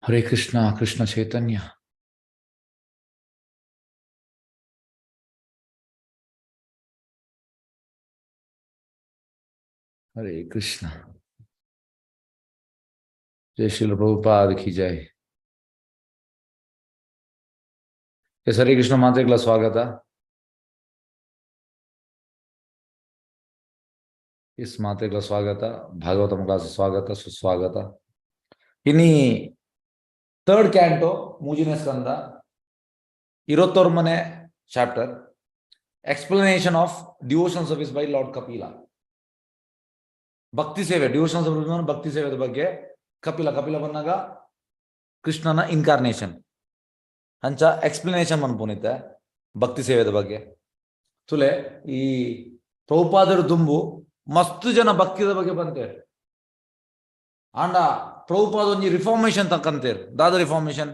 Hare Krishna, Krishna Chaitanya. Hare Krishna. Jai Srila Prabhupada ki jai. S Hare Krishna ಮಾತೆಗ್ಲ ಸ್ವಾಗತ. S ಮಾತೆಗ್ಲ ಸ್ವಾಗತ, ಭಾಗವತಮ class ಸ್ವಾಗತ, ಸುಸ್ವಾಗತ. ಇನಿ third canto ಮೂಜಿನೇ ಸ್ಕಂದ ಇರುವತ್ತೊಂಬನೇ chapter, explanation of devotion service by Lord Kapila. ಭಕ್ತಿ ಸೇವೆ, ಡಿವೋಷನ್ ಸರ್ವಿಸ್ ಭಕ್ತಿ ಸೇವೆದ ಬಗ್ಗೆ ಕಪಿಲ, ಕಪಿಲ ಬಂದಾಗ ಕೃಷ್ಣನ ಇನ್ಕಾರ್ನೇಷನ್ ಅಂಚ ಎಕ್ಸ್ಪ್ಲನೇಷನ್ ಮನ್ಪುನಿತ್ತೆ ಭಕ್ತಿ ಸೇವೆದ ಬಗ್ಗೆ. ತುಲೆ ಈ ಪ್ರಭುಪಾದರು ದುಂಬು ಮಸ್ತ್ ಜನ ಭಕ್ತಿದ ಬಗ್ಗೆ ಬಂತೇರು. ಆಂಡ ಪ್ರಭುಪಾದ ಒಂಜಿ ರಿಫಾರ್ಮೇಶನ್ ತಕ್ಕಂತೇರು. ದಾದ ರಿಫಾರ್ಮೇಶನ್?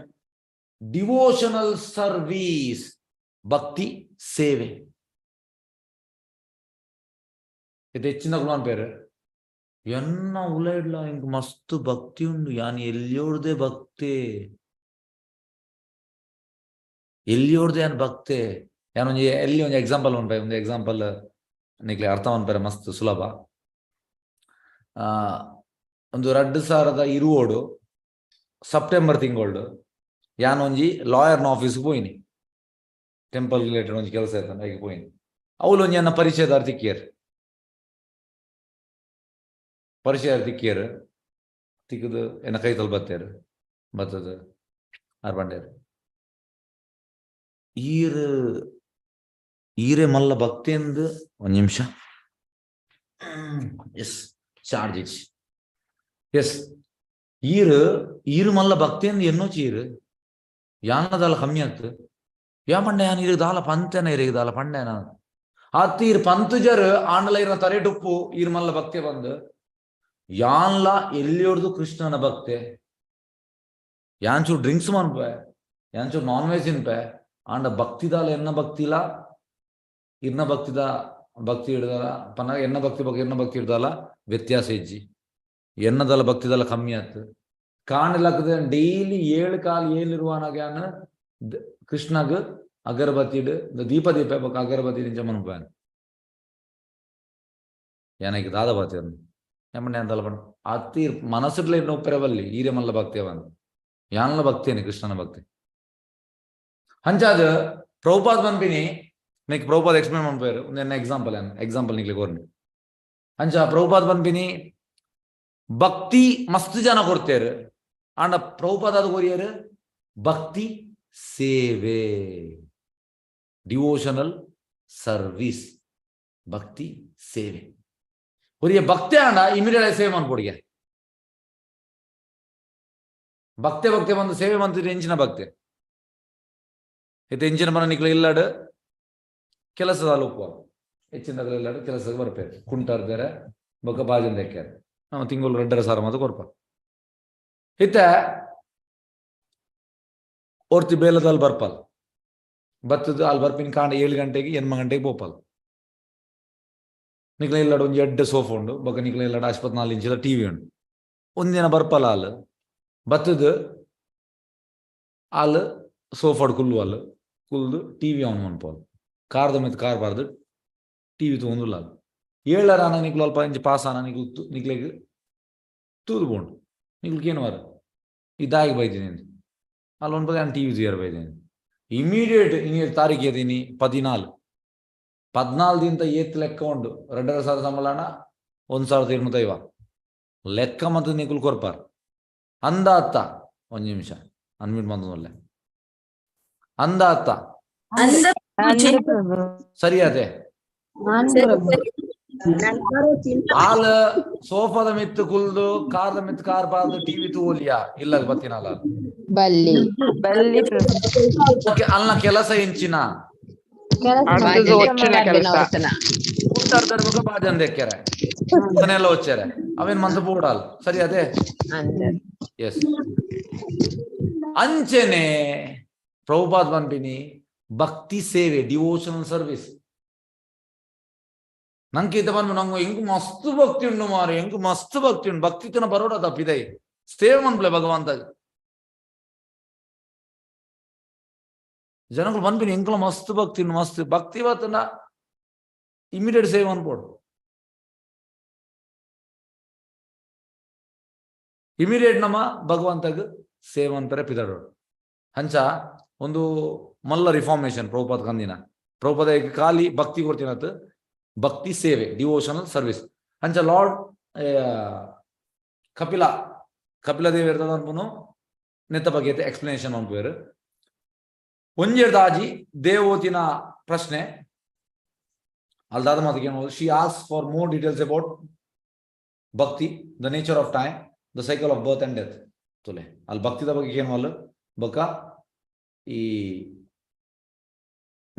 ಡಿವೋಷನಲ್ ಸರ್ವೀಸ್, ಭಕ್ತಿ ಸೇವೆ. ಇದು ಹೆಚ್ಚಿನ ಪೇರು ಎನ್ನ ಉಲ ಇಡ್ಲ ಇಂಕ್ ಮಸ್ತ್ ಭಕ್ತಿ ಉಂಡು, ಯಾನ್ ಎಲ್ಲಿಯೋಡ್ದೆ ಭಕ್ತೆ, ಎಲ್ಲಿಯೋಡ್ದೆ ಯಾನ್ ಭಕ್ತೆ. ಯಾನ್ ಒಂಜಿ ಎಲ್ಲಿ ಒಂಜಿ ಎಕ್ಸಾಂಪಲ್ ಉಂಟು, ಒಂದು ಎಕ್ಸಾಂಪಲ್ ನಿಕ್ಲೆ ಅರ್ಥ ಮನ್ಪೆರೆ ಮಸ್ತ್ ಸುಲಭ. ಒಂದು 2020 ಸೆಪ್ಟೆಂಬರ್ ತಿಂಗಳು ಯಾನ್ ಒಂಜಿ ಲಾಯರ್ನ ಆಫೀಸ್ಗೆ ಪೋಯಿನಿ, ಟೆಂಪಲ್ ರಿಲೇಟೆಡ್ ಒಂಜಿ ಕೆಲಸ ಇತ್ತು ಐಕ್ ಪೋಯಿನಿ. ಅವ್ಲು ಒಂಜಿ ಎನ್ನ ಪರಿಚಯದಾರ್ ತಿಕ್ಕಿಯರ್, ಪರಿಚಯ ತಿಕ್ಕಿಯರ್, ತಿಕ್ಕದು ಎನ್ನ ಕೈ ತಲ್ ಬತ್ತೇರು ಬತ್ತದ ಆರ್ ಬಂಡೇರು ಈರ್ ಈರೆ ಮಲ್ಲ ಭಕ್ತಿಂದು. ಒಂದ್ ನಿಮಿಷ, ಎಸ್ ಚಾರ್ಜ್ ಇಚ್ ಎಸ್ ಈರ್ ಈರು ಮಲ್ಲ ಭಕ್ತಿಂದು ಎನ್ನೋ ಚೀರು ಯಾನದಾಲ ಕಮ್ಮಿ ಆತು. ಯಾ ಪಂಡೆ ಯಾನ್ ಈರು ದಾಲ ಪಂತೆನ, ಇರಿಗೆ ದಾಲ ಪಂಡೆನ ಆತ್ ಈರ್ ಪಂತುಜರ್ ಆಂಡಲ ಇರ್ನ ತರೆಟುಪ್ಪು ಈರ್ ಮಲ್ಲ ಭಕ್ತಿ ಬಂದು. ಯಾನ್ಲ ಎಲ್ಲಿಯೋರ್ದು ಕೃಷ್ಣನ ಭಕ್ತೆ, ಯಾನ್ಚೂರು ಡ್ರಿಂಕ್ಸ್ ಮನ್ಪೆ, ಯಾನ್ಚೂರು ನಾನ್ ವೆಜ್ ತಿನ್ಪೆ, ಆಂಡ ಭಕ್ತಿದಾಲ ಎನ್ನ ಭಕ್ತಿಲ ಇರ್ನ ಭಕ್ತಿದ ಭಕ್ತಿ ಹಿಡ್ದಲ್ಲ ಪನ್ನಾಗ ಎನ್ನ ಭಕ್ತಿ ಬಗ್ಗೆ ಎನ್ನ ಭಕ್ತಿ ಹಿಡ್ದಲ್ಲ ವ್ಯತ್ಯಾಸ ಇಜ್ಜಿ, ಎನ್ನದಲ್ಲ ಭಕ್ತಿದಲ್ಲ ಕಮ್ಮಿ ಆತು. ಕಾಣಲಾಕದೆ ಡೈಲಿ ಏಳು ಕಾಲು ಏಳಿರುವನಾಗ ಯಾನ್ ಕೃಷ್ಣಗ್ ಅಗರಬತ್ತಿ ಇಡು ದೀಪ ದೀಪ ಬೊಕ್ಕ ಅಗರಬತ್ತಿ ನಿಂಚ ಮನ್ಪಾನ್ ಯಾನಕ್ಕೆ ದಾದ ಬಾತಿ ಏಮಂಡೆ ಅಂತಲ್ಲ ಪಂಡ ಅತಿ ಮನಸ್ಸುಡ್ಲ ಇನ್ನು ಉಪ್ಪೆರವಲ್ಲಿ ಈರೆ ಮಲ್ಲ ಭಕ್ತಿ ಅವನ್ ಯಾನ್ಲ ಭಕ್ತಿಯೇನೆ ಕೃಷ್ಣನ ಭಕ್ತಿ. ಅಂಚಾದ ಪ್ರಭುಪಾದ್ ಪನ್ಪಿನಿ ನೀಕ್ ಪ್ರಭುಪಾದ್ ಎಕ್ಸ್ಪ್ಲೇನ್ ಮನ್ಪೇರು ಒಂದು ಎಕ್ಸಾಂಪಲ್ ಏನ್ ಎಕ್ಸಾಂಪಲ್ ನಿಕ್ಲೆ ಕೊರ್ನಿ. ಅಂಚ ಪ್ರಭುಪಾದ್ ಪನ್ಪಿನಿ ಭಕ್ತಿ ಮಸ್ತ್ ಜನ ಕೊಡ್ತೇರು, ಆಂಡ ಪ್ರಭುಪಾದ ಅದು ಕೊರಿಯರು ಭಕ್ತಿ ಸೇವೆ, ಡಿವೋಷನಲ್ ಸರ್ವಿಸ್, ಭಕ್ತಿ ಸೇವೆ. ಒರಿಯ ಭಕ್ತಿ ಆಂಡ ಇಮಿಡಿಯೇಟ್ ಸೇವೆ ಮನ್ಪೊಡಿಗೆ ಭಕ್ತೆ ಭಕ್ತೆ ಬಂದು ಸೇವೆ ಮಂತಿದ್ರೆ ಎಂಚಿನ ಭಕ್ತೆ ಇತ್ತೆ ಎಂಚಿನ ಮನ ನಿಕ್ಲ ಇಲ್ಲಾಡು ಕೆಲಸದ ಉಪ್ಪು ಹೆಚ್ಚಿನ ಇಲ್ಲಾಡು ಕೆಲಸಕ್ಕೆ ಬರ್ಪೇರು ಕುಂಟಾರ್ದಾರೆ ಬೊಕ್ಕ ಬಾಜನ್ ದೆಕ್ಕಾರೆ ನಾವು ತಿಂಗಳು 2.5 ಸಾವಿರ ಮಾತು ಕೊರ್ಪ. ಇತ್ತೆ ಒರ್ತಿ ಬೇಲದಲ್ಲಿ ಬರ್ಪಲ್ ಬತ್ತದ ಅಲ್ಲಿ ಬರ್ಪಿನ ಕಾಂಡ 7 ಗಂಟೆಗೆ 8 ಗಂಟೆಗೆ ಪೋಪಲ್. ನಿಕ್ಲ ಇಲ್ಲಾಡು ಒಂಜಿ ಎಡ್ಡೆ ಸೋಫಾ ಉಂಡು, ಬೊಕ್ಕ ನಿಕ್ಲ ಇಲ್ಲಾಡು 24 ಇಂಚಿದ ಟಿವಿ ಉಂಡು. ಒಂದಿನ ಬರ್ಪಲ ಅಲ್ ಬತ್ತದ ಅಲ್ ಸೋಫಾಡ್ ಕುಲ್ಲು ಅಲ್ ಕುಲ್ದು ಟಿವಿ ಆನ್ ಮನ್ಪೋಲ್, ಕಾರ್ದ ಮಿತ್ ಕಾರ್ ಬಾರ್ದು ಟಿವಿ ತಗೊಂದುಲ್ಲ ಅಲ್ ಏಳರ ಆನ ನಿಕ್ಲು ಅಲ್ಪ ಇಂಚ ಪಾಸ್ ಆನ ನಿಕ್ಲು ನಿಕ್ಲೆಗ್ ತೂದು ಬೋಂಡು ನಿಕ್ಲು ಏನು ವಾರ ಈ ದಾಯಿಗೆ ಬೈತೀನಿ ಅಂತ ಅಲ್ಲಿ ಒಂದು ನಾನು ಟಿವಿ ತೂಯರ್ ಬೈತೀನಿ. ಇಮಿಡಿಯೇಟ್ ಇನಿ ತಾರೀಖು ಏತೀನಿ 14 14 ದಿಂತ ಏತ್ ಲೆಕ್ಕ ಉಂಡು 2.5 ಸಾವಿರ ಸಂಬಳನ 1250 ಲೆಕ್ಕ ಮತ್ತು ನಿಕುಲ್ ಕೊರ್ಪಾರ್ ಅಂದ ಅತ್ತ. ಒಂದ್ ನಿಮಿಷ ಅನ್ಮ್ಯೂಟ್ ಬಂದೊಲ್ಲೆ ಅಂದ ಅತ್ತ ಸರಿ ಅದೇ ಆಲ್ ಸೋಫಾದ ಮಿತ್ತು ಕುಲ್ದು ಕಾರ್ದ ಮಿತ್ತು ಕಾರ್ ಬಾರ್ದು ಟಿವಿ ತೂಲಿಯಾ ಇಲ್ಲ ಬತ್ತಿನಲ್ಲ ಬಲ್ಲಿ ಬಲ್ಲಿ ಅಲ್ನ ಕೆಲಸ ಎಂಚಿನ ಬಾಜನ್ ದೆಕ್ಕೆರೆ ಅದನ್ನೆಲ್ಲ వచ్చాರೆ ಅವೇನ್ ಮಂತ ಬೋಡಾಲ್ ಸರಿ ಅದೇ ಎಸ್. ಅಂಚೆನೆ ಪ್ರಭುಪಾದ್ ಪನ್ಪಿನಿ ಭಕ್ತಿ ಸೇವೆ ಡಿವೋಷನಲ್ ಸರ್ವಿಸ್. ನಂಗೆ ಇತ್ತ ಬಂದು ನಂಗೆ ಎಂಕ್ ಮಸ್ತ್ ಭಕ್ತಿ ಉಂಡು ಮಾರೆ, ಎಂಕ್ ಮಸ್ತ್ ಭಕ್ತಿ ಉಂಡು, ಭಕ್ತಿ ತನ ಬರೋಡ ತಪ್ಪಿದೈ ಸೇವೆ ಮನ್ಪ್ಲೆ ಭಗವಂತ. ಜನಗಳು ಪನ್ಪಿನಿ ಎಂಕುಲ ಮಸ್ತ್ ಭಕ್ತಿ, ಮಸ್ತ್ ಭಕ್ತಿ ಬತ್ತುಂಡ ಇಮಿಡಿಯೇಟ್ ಸೇವೆ ಅನ್ಪೋಡು. ಇಮಿಡಿಯೇಟ್ ನಮ್ಮ ಭಗವಂತಗ್ ಸೇವೆ ಅಂತಾರೆ ಪಿದಡೋಡು. ಅಂಚ ಒಂದು ಮಲ್ಲ ರಿಫಾರ್ಮೇಶನ್ ಪ್ರಭುಪಾದ ಕಂದಿನ. ಪ್ರಭುಪಾದ ಖಾಲಿ ಭಕ್ತಿ ಕೊಡ್ತೀನತ್, ಭಕ್ತಿ ಸೇವೆ, ಡಿವೋಷನಲ್ ಸರ್ವಿಸ್. ಅಂಚ ಲಾರ್ಡ್ ಕಪಿಲ ಕಪಿಲ ದೇವ ಇರ್ತದ ಅನ್ಪುನು ನೆತ್ತ ಬಗ್ಗೆ ಎಕ್ಸ್ಪ್ಲನೇಷನ್ ಅನ್ಪುವೆರ್. ಒಂಜೆರ್ದಾಜಿ ದೇವೋತಿನ ಪ್ರಶ್ನೆ ಅಲ್ದಾದ ಮಾತಿಗೆ, she ask for more details about bhakti, the nature of time, the cycle of birth and death. ತುಲೆ ಅಲ್ಲಿ ಭಕ್ತಿದ ಬಗ್ಗೆ ಏನು ಅಲ್ಲ ಬೊಕ್ಕ ಈ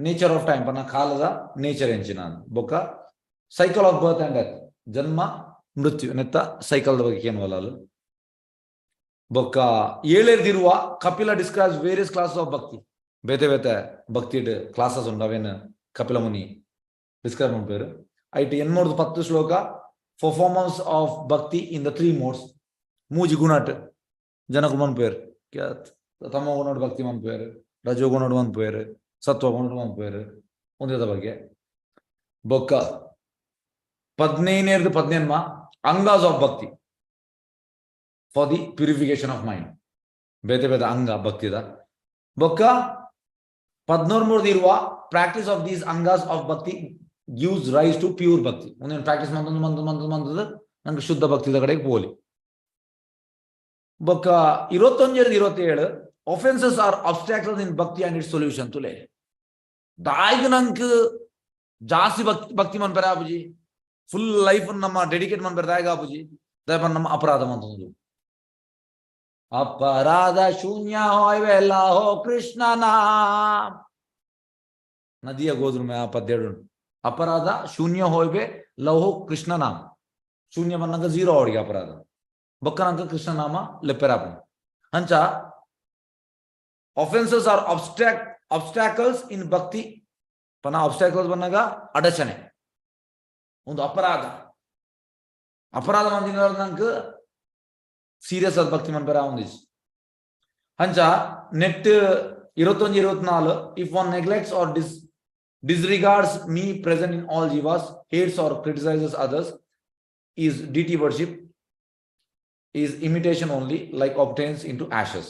ನೇಚರ್ ಆಫ್ ಟೈಮ್ ಪನ್ನ ಕಾಲದ ನೇಚರ್ ಎಂಚಿನ ಬೊಕ್ಕ cycle of birth and death, ಜನ್ಮ ಮೃತ್ಯು ನೆತ್ತ ಸೈಕಲ್ ಬಗ್ಗೆ ಏನು ಅಲ್ಲ ಅಲ್ಲಿ. ಬೊಕ್ಕ ಏಳೇರ್ದಿರುವ Kapila describes various classes of bhakti. ಬೇತೆ ಬೇತೆ ಭಕ್ತಿ ಕ್ಲಾಸಸ್ ಉಂಡು, ಅವೇನು ಕಪಿಲ ಮುನಿ ಡಿಸ್ಕ್ರೈಬ್ ಮಾಡ್ಬೇರು. ಐಟ್ ಎನ್ಮೂರ್ದು 10 ಶ್ಲೋಕ performance of bhakti in the three modes, ಮೂಜಿ ಗುಣಟ್ ಜನಕು ಮನ್ಪೇರು. ತಮ್ಮ ಗುಣಡ್ ಭಕ್ತಿ ಮನ್ಪೇರು, ರಜೋ ಗುಣಡ್ ಮನ್ಪೇರು, ಸತ್ವ ಗುಣಡ್ ಮನ್ಪೇರು ಒಂದೇದ ಬಗ್ಗೆ. ಬೊಕ್ಕ 15ನೇರ್ದು 18 angas of bhakti for the purification of mind, ಬೇತೆ ಬೇತೆ ಅಂಗ ಭಕ್ತಿದ. ಬೊಕ್ಕ 13 ಇರುವ practice of these angas of bhakti gives rise to pure bhakti. ಒಂದೇನು ಪ್ರಾಕ್ಟೀಸ್ ಮಂತಂದು ಮಂತು ಮಂತು ಮಂತದ ನಂಗೆ ಶುದ್ಧ ಭಕ್ತಿದ ಕಡೆಗೆ ಪೋಲಿ. ಬೊಕ್ಕ 21 27 offences or obstacles in bhakti and its solution. ತುಲೆ ದಾಯಿಗ್ ನಂಕ್ ಜಾಸ್ತಿ ಭಕ್ತಿ ಭಕ್ತಿ ಮನ್ಪೆರೆ ಆಪುಜಿ, ಫುಲ್ ಲೈಫ್ ನಮ್ಮ ಡೆಡಿಕೇಟ್ ಮನ್ಪೆರೆ ದಾಯಿಗ್ ಆಪುಜಿ, ದಾಯ ನಮ್ಮ ಅಪರಾಧ ಮಂತೊಂದು. ಅಪರಾಧ ಶೂನ್ಯ ಹೋಯ್ವೆಲ್ಲ ಹೋ ಕೃಷ್ಣ ನಾಮ್ ನದಿಯ ಗೋದ್ರುಮೆ ಆ ಪದ್ಯ. ಅಪರಾಧ ಶೂನ್ಯ ಹೋಯ್ಬೆ ಲಹೋ ಕೃಷ್ಣ ನಾಮ. ಶೂನ್ಯ ಬನ್ನಗ ಜೀರೋ ಅವಳಿಗೆ ಅಪರಾಧ ಬೊಕ್ಕನಂಕ ಕೃಷ್ಣ ನಾಮ ಲೆಪ್ಪೆರಾಪು. ಅಂಚ offences or obstacles in bhakti ಪನ obstacles ಬನ್ನಾಗ ಅಡಚಣೆ ಒಂದು ಅಪರಾಧ. ಅಪರಾಧ ಮಂದಿನ ನಂಗೆ ಸೀರಿಯಸ್ ಆದ ಭಕ್ತಿ ಮನ್ಪೆರ ಒಂದಿಜ್. ಅಂಚ net 21 24 if one neglects or disregards me present in all jivas, hates or criticizes others, is deity worship is imitation only, like obtains into ashes.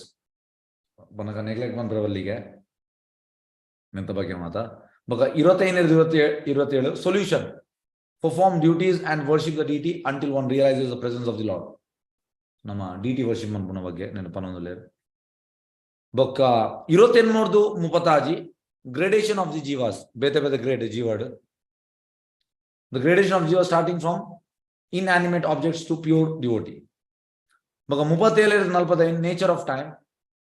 ಬನಕ neglect ಬಂದ್ರವಲ್ಲಿಗೆ ಮೆಂತ ಬಗ್ಗೆ ಮಾತಾ. ಬೊಕ 25 27 solution, perform duties and worship the deity until one realizes the presence of the Lord. ನಮ್ಮ dt worship ಮನ್ಪುನ ಬಗ್ಗೆ ನೆನಪನೊಂದುಲ್ಲೆರ್. ಬೊಕ್ಕ 28 36 gradation of the jivas, ಬೇತೆ ಬೇತೆ grade ಜೀವಾಡ್. The gradation of jiva starting from inanimate objects to pure devotee. ಬೊಕ್ಕ 37 45 nature of time,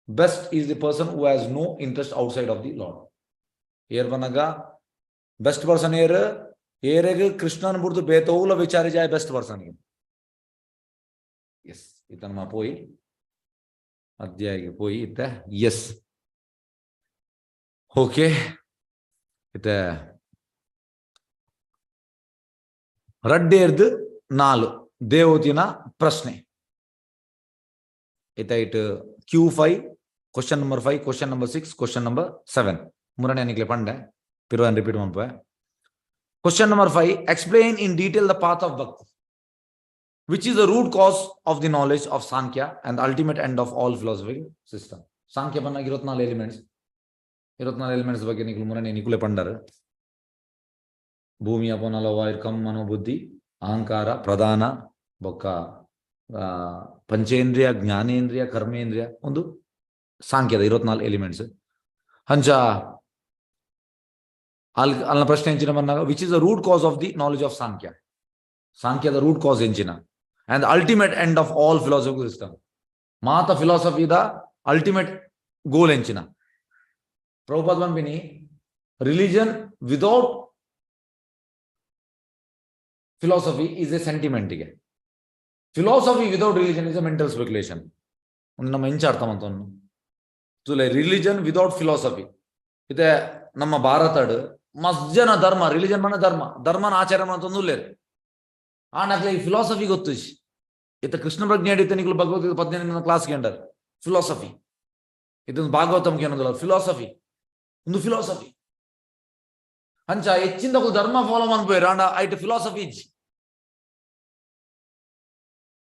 best is the person who has no interest outside of the Lord. ಏರ್ ಬನ್ನಗ best person ಏರ್ ಏರೆಗ್ ಕೃಷ್ಣನ್ ಬುಡ್ದು ಬೇತೌಲ ವಿಚಾರಿ ಜಾಯ್ ಬೆಸ್ಟ್ ಪರ್ಸನ್. ಎಸ್, ಇತನ ಪೋಯಿ ಅಧ್ಯಾಯಗೆ ಪೋಯಿ ಇತ್ತ. Yes, okay. ಇತ್ತ ರಡ್ಡೇರ್ದು 4 ದೇವತಿನ ಪ್ರಶ್ನೆ ಇತ್ತ. It Q5, question number 5, question number 6, question number 7. ಮೂರನೇ ನಿಕ್ಲೆ ಪಂಡೆ ಪಿರುವನ್ repeat ಮನ್ಪುವೆ. Question number 5, explain in detail the path of bhakti, which is the root cause of the knowledge of Sankhya and the ultimate end of all philosophical system. Sankhya ಬನ್ನಾಗ 24 elements, 24 elements ಬಗ್ಗೆ ನಿಕ್ಲು ಮೂರನೇ ನಿಕುಲೆ ಪಂಡರ್. ಭೂಮಿ ಅಪನಲ ವಾಯು come ಮನೋಬುದ್ಧಿ ಅಹಂಕಾರ ಪ್ರಧಾನ ಬೊಕ್ಕ ಪಂಚೇಂದ್ರಿಯ ಜ್ಞಾನೇಂದ್ರಿಯ ಕರ್ಮೇಂದ್ರಿಯ ಒಂದು ಸಾಂಖ್ಯದ 24 elements. ಅಂಚ ಅಲ್ಲಿ ಅಲ್ಲಿನ ಪ್ರಶ್ನೆ ಎಂಚಿನ ಬಂದಾಗ, which is the root cause of the knowledge of Sankhya, ಸಾಂಖ್ಯದ root cause ಎಂಚಿನ and ultimate end of all philosophical system, ಮಾತ ಫಿಲಾಸಫಿದ ಅಲ್ಟಿಮೇಟ್ ಗೋಲ್ ಎಂಚಿನ. Prabhupada ಪನ್ಪಿನಿ religion without philosophy is a ಸೆಂಟಿಮೆಂಟಿಗೆ, philosophy without religion is a mental speculation. ಒಂದು ನಮ್ಮ ಎಂಚ ಅರ್ಥ ಮಂತೊನ್ನು ತುಲೆ religion without philosophy ಇದೆ. ನಮ್ಮ ಭಾರತಡ್ ಮಸ್ಜನ ಧರ್ಮ ರಿಲಿಜನ್ ಮನ ಧರ್ಮ ಧರ್ಮನ ಆಚಾರ ಮಂತೊಂದು ಉಲ್ಲೇರು. ಆಂಡ ಈ ಫಿಲಾಸಫಿ ಗೊತ್ತು. ಇತ್ತ ಕೃಷ್ಣ ಪ್ರಜ್ಞೆ ಹಿಡಿತ ನಿಕ್ಲು ಭಗವದ್ಗೀತೆ 15 ಕ್ಲಾಸ್ ಕೇಂಡರ್ ಫಿಲಾಸಫಿ. ಇದೊಂದು ಭಾಗವತಂ ಏನೊಂದಿಲ್ಲ ಫಿಲಾಸಫಿ. ಒಂದು ಫಿಲಾಸಫಿ. ಅಂಚ ಹೆಚ್ಚಿಂದಕುಲು ಧರ್ಮ ಫಾಲೋ ಮನ್ಪುವೆರ್ ಆಂಡ ಐಟ್ ಫಿಲಾಸಫಿ ಇಜ್ಜಿ.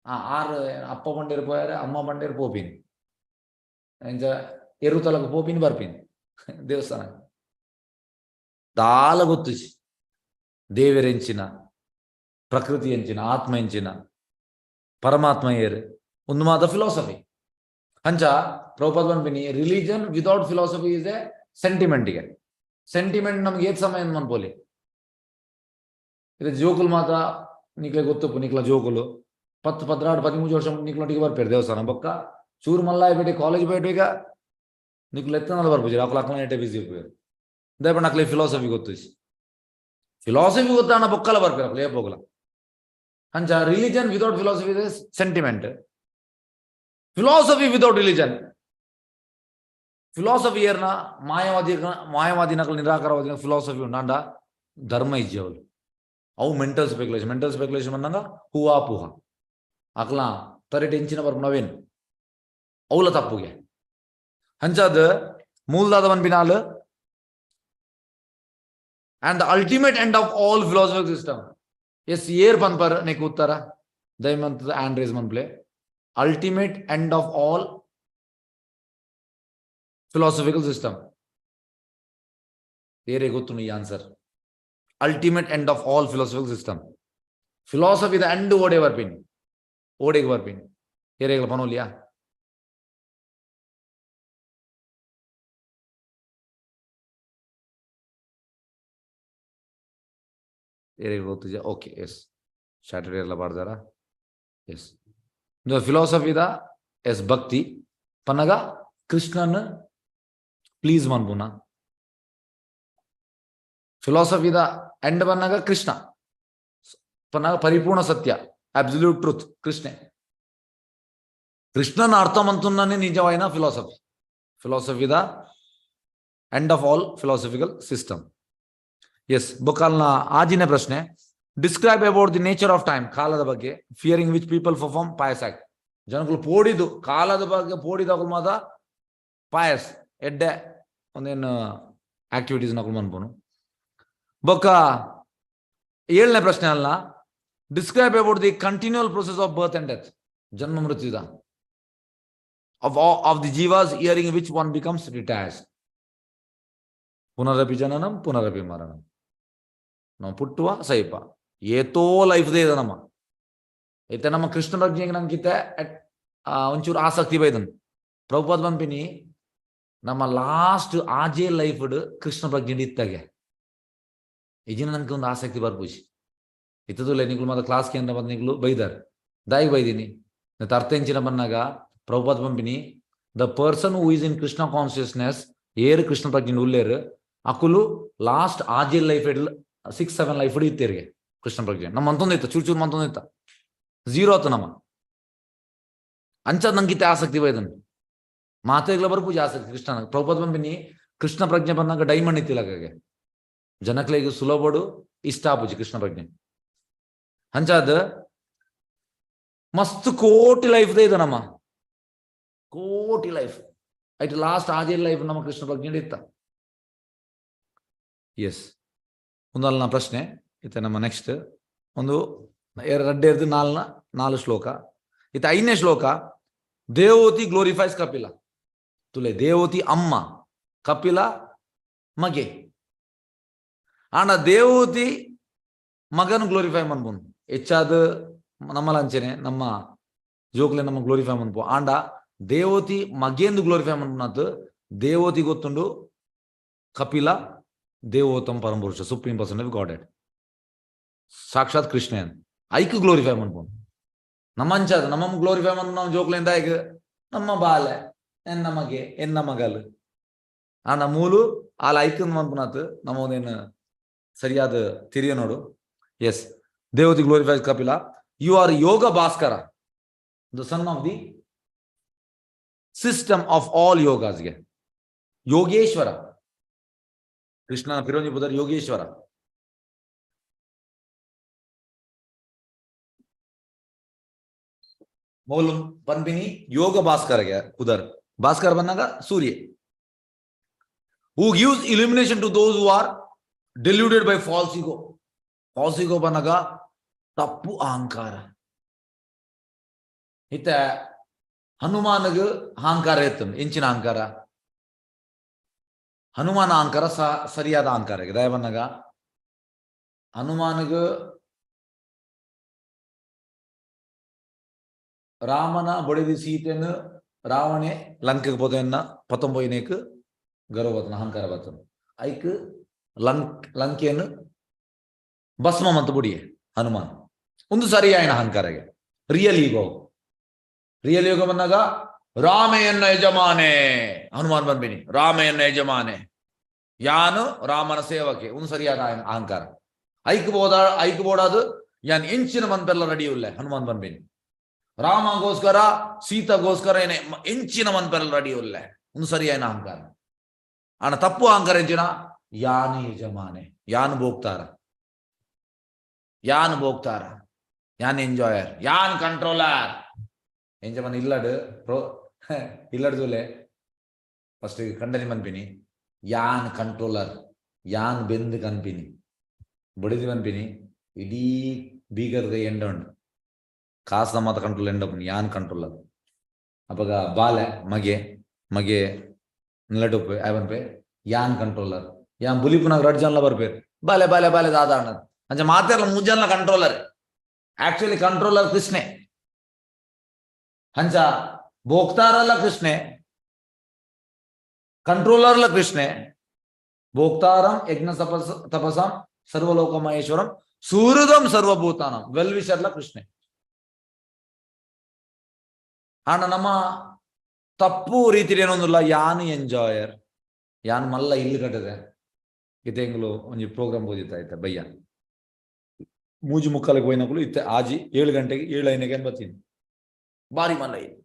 ಆ ಆರ್ ಅಪ್ಪ ಪಂಡೇರ್ ಪೋಯಾರ, ಅಮ್ಮ ಪಂಡೇರ್ ಪೋಪಿನಿ, ಅಂಚ ಎರುತಲಕ ಪೋಪಿನಿ ಬರ್ಪಿನಿ ದೇವಸ್ಥಾನ. ದಾಲ ಗೊತ್ತುಜಿ ದೇವೆರೆಂಚಿನ, ಪ್ರಕೃತಿ ಎಂಚಿನ, ಆತ್ಮ ಎಂಚಿನ, ಪರಮಾತ್ಮ ಏರ್, ಒಂದು ಮಾತ ಫಿಲಾಸಫಿ. ಅಂಚ Prabhupada ಪನ್ಪಿನಿ religion without philosophy is a ಸೆಂಟಿಮೆಂಟ್ಗೆ. Sentiment ನಮ್ಗೆ ಏತ್ ಸಮಯ ಮನ್ಪೋಲಿ. ಇದು ಜೋಕುಲು ಮಾತ್ರ ನಿಕ್ಲೆ ಗೊತ್ತುಪ್ಪು, ನಿಕ್ಲ ಜೋಕುಲು 10 12 13 ವರ್ಷ ನಿಕ್ಲೊಟ್ಟಿಗೆ ಬರ್ಪೇರು ದೇವಸ್ಥಾನ ಬೊಕ್ಕ ಚೂರು ಮಲ್ಲಾಯ ಬೇಟೆ ಕಾಲೇಜ್ ಬೇಟೆ ಈಗ ನಿಕ್ಲು ಎತ್ತನಾಲ ಬರ್ಪುಜಿ, ಅಕ್ಲ ಅಕ್ಲ ನೆಟ್ಟೆ ಬಿಸಿ ಇಪ್ಪುವೆರ್. ದಾಯೆ ಅಕ್ಲೆ ಫಿಲಾಸಫಿ ಗೊತ್ತು, ಫಿಲಾಸಫಿ ಗೊತ್ತಾಣ ಬೊಕ್ಕಲ ಬರ್ಪೇರು ಅಕ್ಲೆ ಏಪೋಗ್ಲ. ಅಂಚ religion without philosophy is sentiment, philosophy without religion. Philosophy ಏರ್ನ ಮಾಯವಾದಿ, ಮಾಯವಾದಿ ನಕಲು ನಿರಾಕಾರವಾದಿ ಫಿಲಾಸಫಿ ಉಂಡು, ಆಂಡ ಧರ್ಮ ಇಜ್ಜಿ ಅವಳು. ಅವು ಮೆಂಟಲ್ ಸ್ಪೆಕ್ಯುಲೇಷನ್. ಮೆಂಟಲ್ ಸ್ಪೆಕ್ಯುಲೇಷನ್ ಬಂದಾಗ ಹೂವಾ ಪೂಹ ಅಕ್ಲ ತರೆಟ್ ಎಂಚಿನ ಬರ್ಪುನವೇನು ಅವಲ ತಪ್ಪುಗೆ. ಅಂಚಾದ ಮೂಲದಾದ ಪನ್ಪಿನಾಲ್ and the ultimate end of all philosophical system. Yes, ಏರ್ ಪನ್ಪರ್ ನೆಕ್ ಉತ್ತರ ದಯಮಂತ ಆಂಡ್ರೇಸ್ ಮನ್ಪ್ಲೆ. Ultimate end of all philosophical system ಏರೇ ಗೊತ್ತು ಈ answer? Ultimate end of all philosophical system. Philosophy the end ಓಡೆ ಬರ್ಪಿನಿ, ಓಡೆಗೆ ಬರ್ಪಿನಿ, ಏರೇಗಳ ಪನೋಲಿಯಾ? ಏರೇಗ ಗೊತ್ತಿದೆ? ಓಕೆ, ಎಸ್, ಸ್ಯಾಟರ್ಡೆ ಎಲ್ಲ ಬಾರ್ದಾರ. ಎಸ್, ಫಿಲಾಸಫಿ the S ಭಕ್ತಿ ಪನ್ನಗ ಕೃಷ್ಣನ್ ಪ್ಲೀಸ್ ಮನ್ಪುನ. ಫಿಲಾಸಫಿ the end ಬನ್ನಾಗ ಕೃಷ್ಣ ಪನ್ನಾಗ ಪರಿಪೂರ್ಣ ಸತ್ಯ, ಅಬ್ಸಲ್ಯೂಟ್ ಟ್ರೂತ್ ಕೃಷ್ಣೆ. ಕೃಷ್ಣನ ಅರ್ಥ ಮಂತುన్నాನೆ ನಿಜವಾಯಿನ philosophy. Philosophy the end of all philosophical system. Yes, ಬೊಕಾಲ್ನ ಆಜಿನ ಪ್ರಶ್ನೆ, describe about the nature of time, ಕಾಲದ ಬಗ್ಗೆ. Fearing which people perform pious act. ಜನಗಳು ಪೋಡಿದು ಕಾಲದ ಬಗ್ಗೆ ಪೋಡಿದಾಗ ಮಾತ ಪಾಯಸ್ ಎಡ್ಡೆ ಒಂದೇನು ಆಕ್ಟಿವಿಟೀಸ್ ನಕಲು ಮನ್ಪುನು. ಬೊಕ್ಕ ಏಳನೇ ಪ್ರಶ್ನೆ ಅಲ್ಲ, describe about the continual process of birth and death, ಜನ್ಮ ಮೃತ್ಯುದ of the jivas hearing which one becomes detached. ಪುನರಪಿ ಜನನಂ ಪುನರಪಿ ಮರಣಂ. ನಾವು ಪುಟ್ಟುವ ಸೈಪ ಏತೋ ಲೈಫ್ ಇದೆ ನಮ್ಮ ಐತೆ. ನಮ್ಮ ಕೃಷ್ಣ ಪ್ರಜ್ಞೆಗೆ ನಂಗಿತ್ತೆ ಒಂಚೂರು ಆಸಕ್ತಿ ಬೈದನ್. ಪ್ರಭುಪಾದ ಪಂಪಿನಿ ನಮ್ಮ ಲಾಸ್ಟ್ ಆಜೆ ಲೈಫ್ ಕೃಷ್ಣ ಪ್ರಜ್ಞೆ ಇತ್ತಾಗೆ ಇಜಿನ ನಂಗೆ ಒಂದು ಆಸಕ್ತಿ ಬರ್ಪೂಜಿ ಇತ್ತದುಲ್ಲ. ನಿಕ್ಲು ಮಾತ್ರ ಕ್ಲಾಸ್ ಕೇಂದ್ರ ಬಂದು ನಿಕ್ಲು ಬೈದಾರ, ದಾಯಿಗೆ ಬೈದೀನಿ ಅರ್ಥ ಎಂಚಿನ ಬಂದಾಗ Prabhupada ಪಂಪಿನಿ the person who is in Krishna consciousness ಏರು ಕೃಷ್ಣ ಪ್ರಜ್ಞೆ ಉಲ್ಲೇರು ಅಕುಲು ಲಾಸ್ಟ್ ಆಜೆ ಲೈಫ್ 6-7 ಲೈಫ್ ಇತ್ತೇರಿಗೆ ಕೃಷ್ಣ ಪ್ರಜ್ಞೆ. ನಮ್ಮ ಮಂತೊಂದು ಇತ್ತ ಚೂರು ಚೂರು ಮಂತೊಂದು ಇತ್ತ ಝೀರೋ ಆತು ನಮ್ಮ ಅಂಚ ನಂಗಿತ್ತೆ ಆಸಕ್ತಿ ಬೈದನ್ ಮಾತೆಗಳ ಬರ್ಪೂಜೆ ಆಸಕ್ತಿ ಕೃಷ್ಣನ. ಪ್ರಭುಪಾದ ಪಂಪಿನಿ ಕೃಷ್ಣ ಪ್ರಜ್ಞೆ ಬಂದಾಗ ಡೈಮಂಡ್ ಇತ್ತಿಲ್ಲ ಹಾಗೆ ಜನಕ್ಲೆಗ್ ಸುಲಭಡು ಇಷ್ಟ ಆಪುಜಿ ಕೃಷ್ಣ ಪ್ರಜ್ಞೆ. ಅಂಚಾದ ಮಸ್ತ್ ಕೋಟಿ ಲೈಫ್ ಇದೆ ನಮ್ಮ ಕೋಟಿ ಲೈಫ್ ಐಟ್ ಲಾಸ್ಟ್ ಆಜೆ ಲೈಫ್ ನಮ್ಮ ಕೃಷ್ಣ ಪ್ರಜ್ಞೆ ಇತ್ತ. ಎಸ್, ಒಂದಲ್ಲ ಪ್ರಶ್ನೆ ಇತ್ತ ನಮ್ಮ ನೆಕ್ಸ್ಟ್ ಒಂದು ಎರಡ್ಡು ನಾಲ್ನ ನಾಲ್ಕು ಶ್ಲೋಕ ಇತ್ತ. ಐದನೇ ಶ್ಲೋಕ ದೇವೋತಿ ಗ್ಲೋರಿಫೈಸ್ ಕಪಿಲ. ತುಲೆ ದೇವೋತಿ ಅಮ್ಮ, ಕಪಿಲ ಮಗೆ. ಆಂಡ ದೇವೋತಿ ಮಗನ್ ಗ್ಲೋರಿಫೈ ಮನ್ಪುನು ಹೆಚ್ಚಾದ ನಮ್ಮಲ ಅಂಚೆನೆ ನಮ್ಮ ಜೋಕ್ಲೆ ನಮ್ಮ ಗ್ಲೋರಿಫೈ ಮನ್ಪು. ಆಂಡ ದೇವೋತಿ ಮಗೇಂದು ಗ್ಲೋರಿಫೈ ಮನ್ಪುನತ್ ದೇವೋತಿ ಗೊತ್ತುಂಡು ಕಪಿಲ ದೇವೋತ್ತಮ ಪರಮಪುರುಷ supreme person of god head ಸಾಕ್ಷಾತ್ ಕೃಷ್ಣನ್ ಐಕ್ ಗ್ಲೋರಿಫೈ ಮನ್ಪುನು. ನಮ್ಮ ಅಂಚಾದ ನಮ್ಮ ಗ್ಲೋರಿಫೈ ಮನ್ ನಾವು ಜೋಕ್ಲೆಂದ ಐಕ್ ನಮ್ಮ ಬಾಲೆ ಎನ್ನ ಮಗೆ ಎನ್ನ ಮಗಲ್ ಆಂಡ ಮೂಲು ಆಲ ಐಕ್ ಮನ್ಪುನತ್ ನಮ್ಮ ಒಂದೇನು ಸರಿಯಾದ ತಿರಿಯ ನೋಡು. Yes, Devahuti glorifies Kapila. You are Yoga Bhaskara, the son of the system of all ಯೋಗಾಸ್ಗೆ. Yogeshwara ಕೃಷ್ಣನ ಫಿರೋಜಿ ಪುದರ್ ಯೋಗೇಶ್ವರ. ಮೌಲು ಪನ್ಪಿನಿ ಯೋಗ ಭಾಸ್ಕರಗೆ ಪುದರ್. ಭಾಸ್ಕರ ಬಂದಾಗ ಸೂರ್ಯ. Who gives illumination to those who are deluded by false ego. False ego ಪನ್ನಗ ತಪ್ಪು ಅಹಂಕಾರ. ಇತ್ತೆ ಹನುಮಾನಗ್ ಅಹಂಕಾರ ಇತ್ತು. ಎಂಚಿನ ಅಹಂಕಾರ? ಹನುಮಾನ ಅಹಂಕಾರ ಸರಿಯಾದ ಅಹಂಕಾರ. ದಾಯ ಪನ್ನಗ ಹನುಮಾನಗ್ ರಾಮನ ಬೊಡೆದಿ ಸೀತೆನು ರಾವಣೆ ಲಂಕೆಗೆ ಪೋತೆನ್ನ ಪತ್ತೊಂಬೈನೇಕ್ ಗರ್ವ ಬತ್ತನ, ಅಹಂಕಾರ ಬತ್ತನ. ಐಕ್ ಲಂಕೆಯನ್ನು ಭಸ್ಮ ಮತ್ತು ಬುಡಿಯೆ ಹನುಮಾನ್. ಒಂದು ಸರಿಯಾಯನ ಅಹಂಕಾರಗೆ ರಿಯಲ್ ಈಗೋ. ರಿಯಲ್ ಈಗೋ ಬಂದಾಗ ರಾಮೆಯನ್ನ ಯಜಮಾನೆ ಹನುಮಾನ್ ಬಂದ್ಬಿನಿ, ರಾಮೆಯನ್ನ ಯಜಮಾನೆ, ಯಾನು ರಾಮನ ಸೇವಕೆ. ಒಂದು ಸರಿಯಾದ ಅಹಂಕಾರ. ಐಕ್ ಬೋದ ಐಕ್ ಬೋಡಾದು ಯಾನ್ ಎಂಚಿನ ಮನ್ಪೆಲ್ಲ ರೆಡಿ ಉಲ್ಲೆ ಹನುಮಾನ್ ಬಂದ್ಬಿನಿ. ರಾಮಗೋಸ್ಕರ ಸೀತಾಗೋಸ್ಕರ ಏನೇ ಎಂಚಿನ ಮನ್ಪೆಲ್ಲ ರೆಡಿ ಉಲ್ಲೆ. ಒಂದು ಸರಿಯಾದ ಅಹಂಕಾರ. ಆನ ತಪ್ಪು ಅಹಂಕಾರ ಎಂಚಿನ? ಯಾನು ಯಜಮಾನೆ, ಯಾನು ಬೋಗ್ತಾರ, ಯಾನು ಬೋಗ್ತಾರ, ಯಾನ್ ಎಂಜಾಯರ್, ಯಾನ್ ಕಂಟ್ರೋಲರ್. ಎಂಜಮನ್ ಇಲ್ಲಡ್ ಪ್ರೋ ಇಲ್ಲಡ್ ತೂಲೆ ಫಸ್ಟ್ ಕಂಡನಿ ಮನ್ಪಿನಿ ಯಾನ್ ಕಂಟ್ರೋಲರ್, ಯಾನ್ ಬೆಂದು ಕನ್ಪಿನಿ, ಬಡಿದು ಮನ್ಪಿನಿ, ಇಡೀ ಬೀಗರ್ದ ಎಂಡ ಉಂಡು ಕಾಸು ಮಾತ ಕಂಟ್ರೋಲ್ ಎಂಡ ಯಾನ್ ಕಂಟ್ರೋಲರ್. ಅಪಗ ಬಾಲೆ ಮಗೆ ಮಗೆ ನಿಲ್ಲಟುಪ್ಪೆ ಆಯ್ ಯಾನ್ ಕಂಟ್ರೋಲರ್, ಯಾನ್ ಬುಲಿಪುನಾಗ ರಡ್ ಜನಲ ಬರ್ಪೇರು ಬಾಲೆ ಬಾಲೆ ಬಾಲೆ ದಾದ ಅಣ್ಣ ಅಂಚ ಮಾತೆರ್ಲ ಮೂಜ್ ಜನಲ ಕಂಟ್ರೋಲರ್. ಆಕ್ಚುಲಿ ಕಂಟ್ರೋಲರ್ ಕೃಷ್ಣೆ. ಅಂಚ ಭೋಕ್ತಾರಲ್ಲ ಕೃಷ್ಣೆ, ಕಂಟ್ರೋಲರ್ಲ ಕೃಷ್ಣೆ. ಭೋಕ್ತಾರಂ ಯಜ್ಞ ತಪಸ್ ತಪಸಾಂ ಸರ್ವಲೋಕ ಮಹೇಶ್ವರಂ ಸೂರುದಂ ಸರ್ವಭೂತಾನಂ ವೆಲ್ ವಿಷರ್ಲ ಕೃಷ್ಣೆ. ಆಂಡ ನಮ್ಮ ತಪ್ಪು ರೀತಿಲಿ ಏನೊಂದುಲ್ಲ, ಯಾನ್ ಎಂಜಾಯರ್, ಯಾನ್ ಮಲ್ಲ ಇಲ್ಲಿ ಕಟ್ಟದೆ. ಇತ್ತೆ ಎಂಗ್ಲು ಒಂಜಿ ಪ್ರೋಗ್ರಾಮ್ ಓದಿತ್ತ ಆಯ್ತಾ ಬಯ್ಯ ಮೂಜಿ ಮುಕ್ಕಾಲಿಗೆ ಹೋಯ್ನಕುಲು ಇತ್ತೆ ಆಜಿ 7 ಗಂಟೆಗೆ 7 ಐನಕ್ಕೆ ಬರ್ತೀನಿ. ಬಾರಿ ಮಲ್ಲ ಇಲ್ಲಿ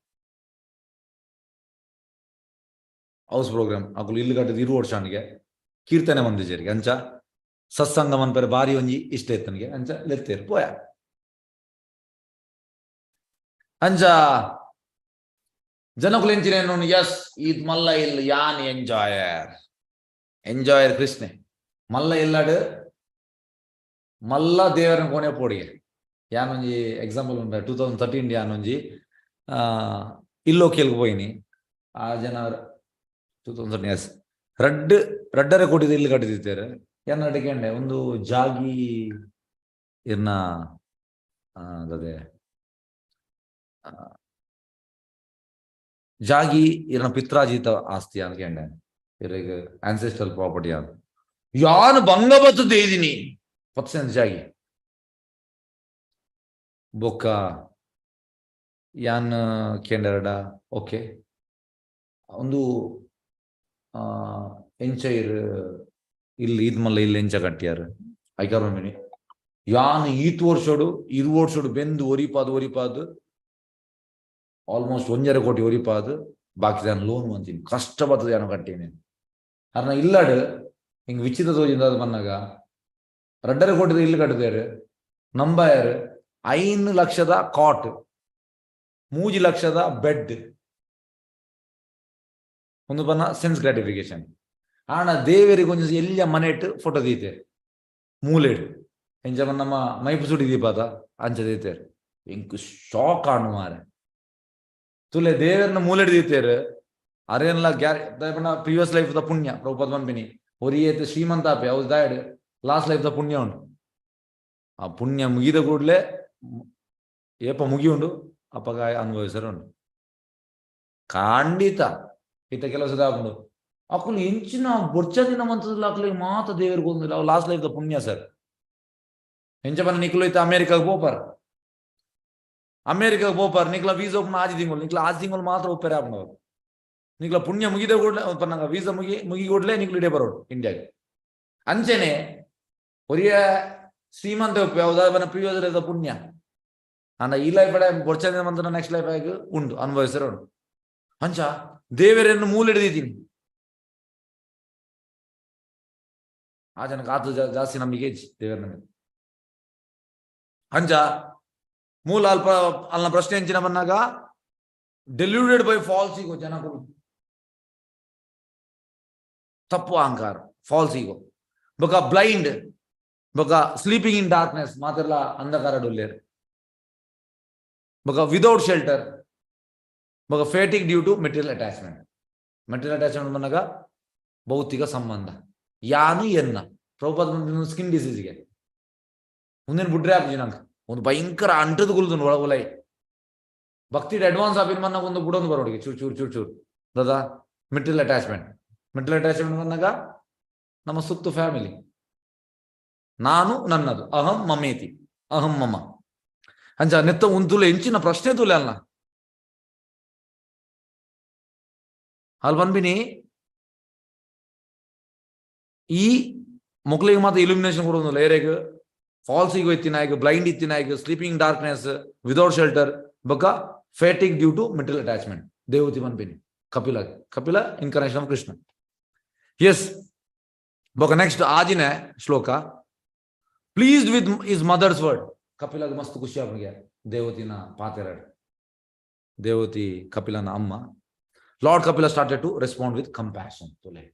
ಹೌಸ್ ಪ್ರೋಗ್ರಾಮ್ ಅಕುಲು ಇಲ್ಲಿ ಕಟ್ಟದ ಇರು ವರ್ಷನಿಗೆ ಕೀರ್ತನೆ ಬಂದಿಜರಿಗೆ ಅಂಚ ಸತ್ಸಂಗ ಮನ್ಪರೆ ಬಾರಿ ಒಂಜಿ ಇಷ್ಟ ಇತ್ತನಿಗೆ ಅಂಚ ಲೆತ್ತೇರು ಪೋಯ. ಅಂಚ ಜನಕುಲು ಎಂಚಿನ ಎಸ್ ಈದ್ ಮಲ್ಲ ಇಲ್ಲ ಯಾನ್ ಎಂಜಾಯರ್, ಎಂಜಾಯರ್ ಕೃಷ್ಣೆ ಮಲ್ಲ ಇಲ್ಲಡ್ ಮಲ್ಲ ದೇವರನ ಕೋಣೆ ಪೋಡಿಗೆ. ಯಾನೊಂಜಿ ಎಕ್ಸಾಂಪಲ್ ಉಂಟು 2013 ಯಾನೊಂಜಿ ಇಲ್ಲೋ ಕೇಳ್ಕ ಪೋಯಿನಿ. ಆ ಜನ 2013 ಎಸ್ ರಡ್ಡ್ ರಡ್ಡರೆ ಕೋಟಿದ ಇಲ್ಲಿ ಕಟ್ಟಿದಿತ್ತೇರು. ಯಾನ್ ಅಡಿಕೆಂಡೆ ಒಂದು ಜಾಗಿ ಇರ್ನ ಅದೇ ಜಾಗಿ ಇರ್ನ ಪಿತ್ರಾಜೀತ ಆಸ್ತಿ ಅನ್ಕೆಂಡೆ ಇರ್ಗ ಆನ್ಸೆಸ್ಟ್ರಲ್ ಪ್ರಾಪರ್ಟಿ ಅಂತ. ಯಾನು ಭಂಗ ಬತ್ತು ದೇದಿನಿ ಪತ್ಸೆಂಟ್ ಜಾಗಿ ಬೊಕ್ಕ ಯಾನ್ ಕೇಂಡರಡ ಓಕೆ ಒಂದು ಎಂಚೈರ್ ಇಲ್ಲಿ ಇದ್ ಮಲ್ಲ ಇಲ್ಲಿ ಎಂಚ ಕಟ್ಟಿಯಾರ ಐಕಾರ ಮಿನಿ ಯಾನ್ ಈತ್ ವರ್ಷಡು ಇರು ವರ್ಷಡು ಬೆಂದು ಒರಿಪಾದು ಒರಿಪಾದು ಆಲ್ಮೋಸ್ಟ್ 1.5 ಕೋಟಿ ಒರಿಪಾದು ಬಾಕಿ ನಾನು ಲೋನ್ ಅಂತೀನಿ ಕಷ್ಟ ಬರ್ತದೆ ಯಾನು ಕಟ್ಟೀನಿ. ಅರ್ನ ಇಲ್ಲಡ್ ಹಿಂಗ್ ವಿಚಿತ್ರ ತೋಜಿಂದ ಅದು ಬಂದಾಗ 2.5 ಕೋಟಿದ ಇಲ್ಲಿ ಕಟ್ಟಿದ್ದಾರೆ ನಂಬಾಯರ್ 5 ಲಕ್ಷದ ಕಾಟ್, 3 ಲಕ್ಷದ ಬೆಡ್, ಒಂದು ಬನ್ನ ಸೆನ್ಸ್ ಗ್ರಾಟಿಫಿಕೇಶನ್. ಆಣ ದೇವರಿಗೆ ಒಂಜಿ ಎಲ್ಲಿಯ ಮನೆಟ್ ಫೋಟೋ ದೀತೆ ಮೂಲೆಡ್ ಎಂಚ ನಮ್ಮ ಮೈಪು ಸುಡಿ ದೀಪಾತ ಅಂಚ ದೀತೇರು. ಎಂಕ್ ಶಾಕ್ ಆಣು ಮಾರೆ ತುಲೆ ದೇವರನ್ನ ಮೂಲೆಡ್ ದೀತೇರು. ಅರೇನ್ಲ ಗ್ಯಾರ ಪ್ರೀವಿಯಸ್ ಲೈಫ್ the ಪುಣ್ಯ ಪ್ರಭುಪಾದ ಪನ್ಪಿನಿ ಒರಿಯೇತ್ ಶ್ರೀಮಂತ ಆಪೆ ಅವು ದಾಯಡ್ ಲಾಸ್ಟ್ ಲೈಫ್ ದ ಪುಣ್ಯ ಉಂಡು. ಆ ಪುಣ್ಯ ಮುಗಿದ ಕೂಡಲೇ ಏಪ ಮುಗಿಯುಂಡು ಅಪ್ಪಗ ಅನುಭವಿಸರು ಉಂಡು ಖಂಡಿತ. ಇತ್ತ ಕೆಲಸ ಆಪುಂಡು ಅಕುಲು ಎಂಚಿನ ಬೊರ್ಚ ದಿನ ಮಂತದಲ್ಲ ಅಕ್ಲಿಗೆ ಮಾತ ದೇವರಿಗೆ ಒಂದಿಲ್ಲ ಅವು ಲಾಸ್ಟ್ ಲೈಫ್ the ಪುಣ್ಯ ಸರ್. ಎಂಚ ಪನ್ನ ನಿಕ್ಲು ಇತ್ತ ಅಮೇರಿಕಾಗ್ ಪೋಪರ್, ಅಮೇರಿಕಾಗ್ ಪೋಪರ್ ನಿಕ್ಲ ವೀಸಾ ಓಪನ್ ಆಜಿ ತಿಂಗಳು ನಿಕ್ಲ ಆಜಿ ತಿಂಗಳು ಮಾತ್ರ ಒಪ್ಪರೆ ಆಪುಂಡು. ನಿಕ್ಲ ಪುಣ್ಯ ಮುಗಿದ ಕೂಡಲೇ ಪನ್ನಗ ವೀಸಾ ಮುಗಿ ಮುಗಿ ಕೂಡಲೇ ನಿಕ್ಲು ಇಡೇ ಬರೋಡು ಇಂಡಿಯಾಗೆ. ಅಂಚೆನೆ ಒರಿಯ ಶ್ರೀಮಂತ ಯಾವುದಾದ ಪ್ರೀವಿಯಸ್ ಪುಣ್ಯ ಅಂಡ ಈ ಲೈಫ್ ಬೊರ್ಚ ದಿನ ಮಂತನ ನೆಕ್ಸ್ಟ್ ಲೈಫ್ ಆಗಿ ಉಂಡು ಅನುಭವಿಸರು ಉಂಡು. ಅಂಚ ದೇವರನ್ನು ಮೂಲೆ ಹಿಡಿದಿದ್ದೀನಿ ಆ ಜನಕ್ಕೆ ಆತು ಜಾಸ್ತಿ ನಂಬಿಕೆ ದೇವರ ಮೇಲೆ. ಅಂಚ ಮೂಲ ಅಲ್ಪ ಅಲ್ಲ ಪ್ರಶ್ನೆ ಎಂಚಿನ ಬಂದಾಗ ಡೆಲ್ಯೂಡೆಡ್ ಬೈ ಫಾಲ್ಸ್ ಈಗೋ ಜನಗಳು. ತಪ್ಪು ಅಹಂಕಾರ, ಫಾಲ್ಸ್ ಈಗೋ. ಬೊಕ ಬ್ಲೈಂಡ್, ಬೊಕ ಸ್ಲೀಪಿಂಗ್ ಇನ್ ಡಾರ್ಕ್ನೆಸ್, ಮಾತೆರ್ಲ ಅಂಧಕಾರ ಉಲ್ಲೇರ್. ಬೊಕ ವಿದೌಟ್ ಶೆಲ್ಟರ್, ಬೊಕ fatigue due to material attachment. Material attachment ಬಂದಾಗ ಭೌತಿಕ ಸಂಬಂಧ, ಯಾನು ಎನ್ನ. ಪ್ರಭುಪಾದ ಸ್ಕಿನ್ ಡಿಸೀಸ್ಗೆ ಮುಂದಿನ ಬುಡ್ರೆ ಆಪುಜಿ ನಂಗೆ ಒಂದು ಭಯಂಕರ ಅಂಟದ ಗುಲ್ದು ಒಳ ಒಲೈ. ಭಕ್ತಿ ಅಡ್ವಾನ್ಸ್ ಆಪಿನ ಮನ್ನಾಗ ಒಂದು ಬುಡೊಂದು ಬರೋಡಿಗೆ ಚೂರು ಚೂರು ಚೂರು ಚೂರು ದಾದಾ. ಮೆಟೀರಿಯಲ್ ಅಟ್ಯಾಚ್ಮೆಂಟ್, ಮೆಟೀರಿಯಲ್ ಅಟ್ಯಾಚ್ಮೆಂಟ್ ಬಂದಾಗ ನಮ್ಮ ಸುತ್ತು ಫ್ಯಾಮಿಲಿ, ನಾನು ನನ್ನದು, ಅಹಂ ಮಮೇತಿ, ಅಹಂ ಮಮ. ಅಂಚ ನೆತ್ತ ಉಂತುಲೆ ಎಂಚಿನ ಪ್ರಶ್ನೆ ತುಲೆ ಅಲ್ಲ ಅಲ್ಲಿ ಬಂದ್ಬಿನಿ. ಈ ಮೊಕ್ಲಿಗೆ ಮಾತ್ರ ಇಲ್ಯುಮಿನೇಷನ್ ಕೊಡೋದಿಲ್ಲ. ಏರೆಗ್ ಫಾಲ್ಸ್ ಈಗೋ ಇತ್ತಿನಾಯಗ್, ಬ್ಲೈಂಡ್ ಇತ್ತಿನಾಯಗ್, ಸ್ಲೀಪಿಂಗ್ ಡಾರ್ಕ್ನೆಸ್, ವಿದೌಟ್ ಶೆಲ್ಟರ್, ಬೊಕ fatigue due to material attachment. Devahuti ಪನ್ಪಿನಿ Kapila, Kapila incarnation of Krishna. Yes. ಬೊಕ ನೆಕ್ಸ್ಟ್ ಆಜಿನೆ ಶ್ಲೋಕ, pleased with his mother's word. ಕಪಿಲಾಗ ಮಸ್ತ್ ಖುಷಿ ಆಪುನಿಗೆ ದೇವತಿನ ಪಾತೆರಡ್. ದೇವತಿ ಕಪಿಲನ ಅಮ್ಮ. Lord Kapila started to respond with compassion. ತುಲೆ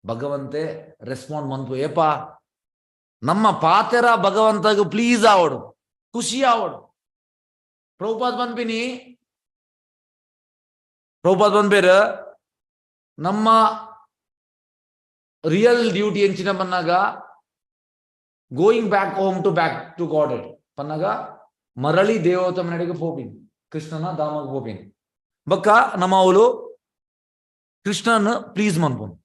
ಭಗವಂತೆ ರೆಸ್ಪಾಂಡ್ ಮನ್ಪು ಏಪಾ ನಮ್ಮ ಪಾತೆರ ಭಗವಂತಗ ಪ್ಲೀಸ್ ಆವಡು, ಖುಷಿ ಆವಡು. ಪ್ರಭುಪಾದ್ ಪನ್ಪಿನಿ, ಪ್ರಭುಪಾದ್ ಪನ್ಪೇರ್ ನಮ್ಮ ರಿಯಲ್ ಡ್ಯೂಟಿ ಎಂಚಿನ ಪನ್ನಾಗ going back home to back to God ಪನ್ನಾಗ ಮರಳಿ ದೇವೋತ್ತಮನಡೆಗೆ ಪೋಪಿನಿ, ಕೃಷ್ಣನ ಧಾಮಗ್ ಪೋಪಿನಿ. ಬೊಕ್ಕ ನಮ್ಮ ಅವಳು ಕೃಷ್ಣನ್ ಪ್ಲೀಸ್ ಮನ್ಪುನು.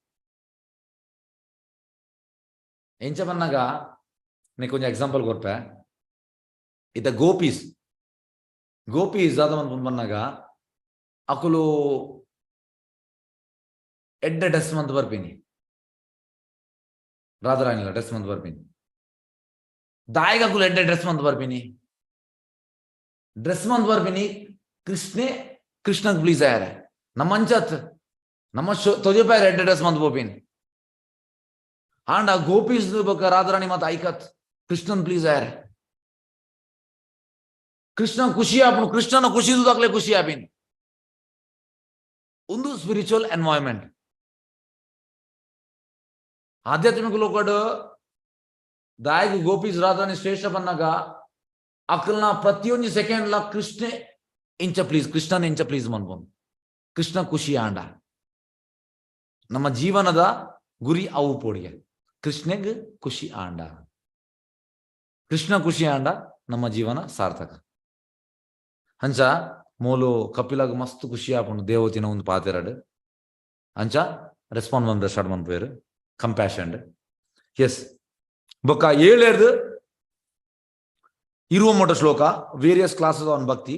ಎಂಚ ಪನ್ನಾಗ ನೀ ಕೊಂಚ ಎಕ್ಸಾಂಪಲ್ ಕೊರ್ಪೆ. ಇತ್ತ ಗೋಪೀಸ್, ಗೋಪೀಸ್ ದಾದ ಮನ್ಪುನು ಪನ್ನಾಗ ಅಕುಲು ಎಡ್ಡೆ ಡ್ರೆಸ್ ಮಂತ್ ಬರ್ಪಿನಿ, ರಾಧಾರಾಣಿಲ ಡ್ರೆಸ್ ಮಂತ್ ಬರ್ಪಿನಿ. ದಾಯಿಗ ಅಕುಲು ಎಡ್ಡೆ ಡ್ರೆಸ್ ಮಂತ್ ಬರ್ಪಿನಿ, ಡ್ರೆಸ್ ಮಂತ್ ಬರ್ಪಿನಿ ಕೃಷ್ಣೆ ಕೃಷ್ಣಗ್ ಪ್ಲೀಸ್ ಆಯಾರ. ನಮ್ಮ ಅಂಚತ್ ನಮ್ಮ ತೊಜಪಾಯರ ಎಡ್ಡೆ ಡ್ರೆಸ್ ಮಂತ್ ಪೋಪಿನಿ. ಆಂಡ ಗೋಪೀಸ್ ಬೊಕ್ಕ ರಾಧಾರಾಣಿ ಮಾತ ಐಕತ್ ಕೃಷ್ಣನ್ ಪ್ಲೀಸ್ ಆಯಾರ. ಕೃಷ್ಣ ಖುಷಿ ಆಪುನು, ಕೃಷ್ಣನ ಖುಷಿ ದಾಕ್ಲೆ ಖುಷಿ ಆಪಿನಿ. ಒಂದು ಸ್ಪಿರಿಚುವಲ್ ಎನ್ವೈರನ್ಮೆಂಟ್. ಆಧ್ಯಾತ್ಮಿಕ ಲೋಕಡ್ ದಾಯಿಗ್ ಗೋಪೀಸ್ ರಾಧಾರಾಣಿ ಶ್ರೇಷ್ಠ ಪನ್ನಾಗ ಅಕಲ್ನ ಪ್ರತಿಯೊಂದು ಸೆಕೆಂಡ್ ಲ ಕೃಷ್ಣೆ ಇಂಚ ಪ್ಲೀಸ್, ಕೃಷ್ಣನ ಇಂಚ ಪ್ಲೀಸ್ ಮನ್ಪುನು. ಕೃಷ್ಣ ಖುಷಿ ಆಂಡ ನಮ್ಮ ಜೀವನದ ಗುರಿ ಅವು ಪೋಡಿಗೆ ಕೃಷ್ಣಗ್ ಖುಷಿ ಆಂಡ, ಕೃಷ್ಣ ಖುಷಿ ಆಂಡ ನಮ್ಮ ಜೀವನ ಸಾರ್ಥಕ. ಅಂಚ ಮೂಲು ಕಪಿಲಾಗ ಮಸ್ತ್ ಖುಷಿ ಆಪುಂಡು ದೇವತಿನ ಒಂದು ಪಾತೆರಡ್. ಅಂಚ ರೆಸ್ಪಾಂಡ್ ಬಂದ ಸ್ಟಾರ್ಟ್ ಮನ್ಪುವೆರ್ ಕಂಪ್ಯಾಷನ್. ಎಸ್. ಬೊಕ್ಕ ಏಳೇರ್ದು ಇರುವ ಮೊಟ್ಟ ಶ್ಲೋಕ, ವೇರಿಯಸ್ ಕ್ಲಾಸಸ್ ಆನ್ ಭಕ್ತಿ.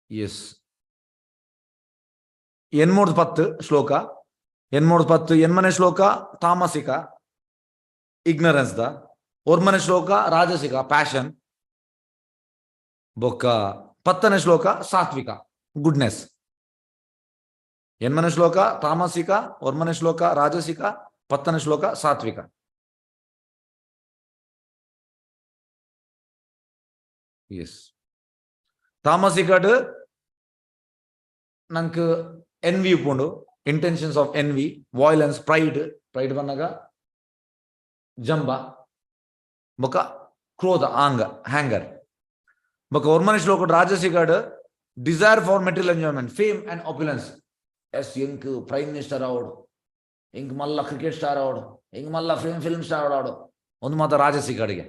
ಎಸ್. ಎನ್ಮೂರ್ದು ಪತ್ತು ಶ್ಲೋಕ, ಎನ್ಮೂರ್ದು ಪತ್ತು. ಎನ್ಮನೆ ಶ್ಲೋಕ ತಾಮಸಿಕ, ಇಗ್ನರೆನ್ಸ್ the. ಒರ್ಮನೆ ಶ್ಲೋಕ ರಾಜಸಿಕ, ಪ್ಯಾಷನ್. ಬೊಕ್ಕ ಪತ್ತನೇ ಶ್ಲೋಕ ಸಾತ್ವಿಕ, ಗುಡ್ನೆಸ್. ಎನ್ಮನೆ ಶ್ಲೋಕ ತಾಮಸಿಕ, ಒರ್ಮನೆ ಶ್ಲೋಕ ರಾಜಸಿಕ, ಪತ್ತನೇ ಶ್ಲೋಕ ಸಾತ್ವಿಕ. ಎಸ್. ತಾಮಸಿಕಡ್ ನಂಕ್ ಎನ್ವಿ ಉಪ್ಪುಂಡು, intentions of envy, violence, pride. Pride ಪನ್ನಗ ಜಂಬ, ಬೊಕ ಕ್ರೋಧ, ಆಂಗ, ಹ್ಯಾಂಗರ್. ಬೊಕ ಒರ್ಮನೆ ಶ್ಲೋಕ ರಾಜಸಿಕಡ್ desire for material enjoyment, fame and opulence. Yes, ಎಂಕ್ ಪ್ರೈಮ್ ಮಿನಿಸ್ಟರ್ ಆವಡು, ಎಂಕ್ ಮಲ್ಲ ಕ್ರಿಕೆಟ್ ಸ್ಟಾರ್ ಆವಡು, ಎಂಕ್ ಮಲ್ಲ ಫಿಲ್ಮ್ ಫಿಲ್ಮ್ ಸ್ಟಾರ್ ಆವಡು, ಒಂದು ಮಾತ ರಾಜಸಿಕ ಅಡಿಗೆ.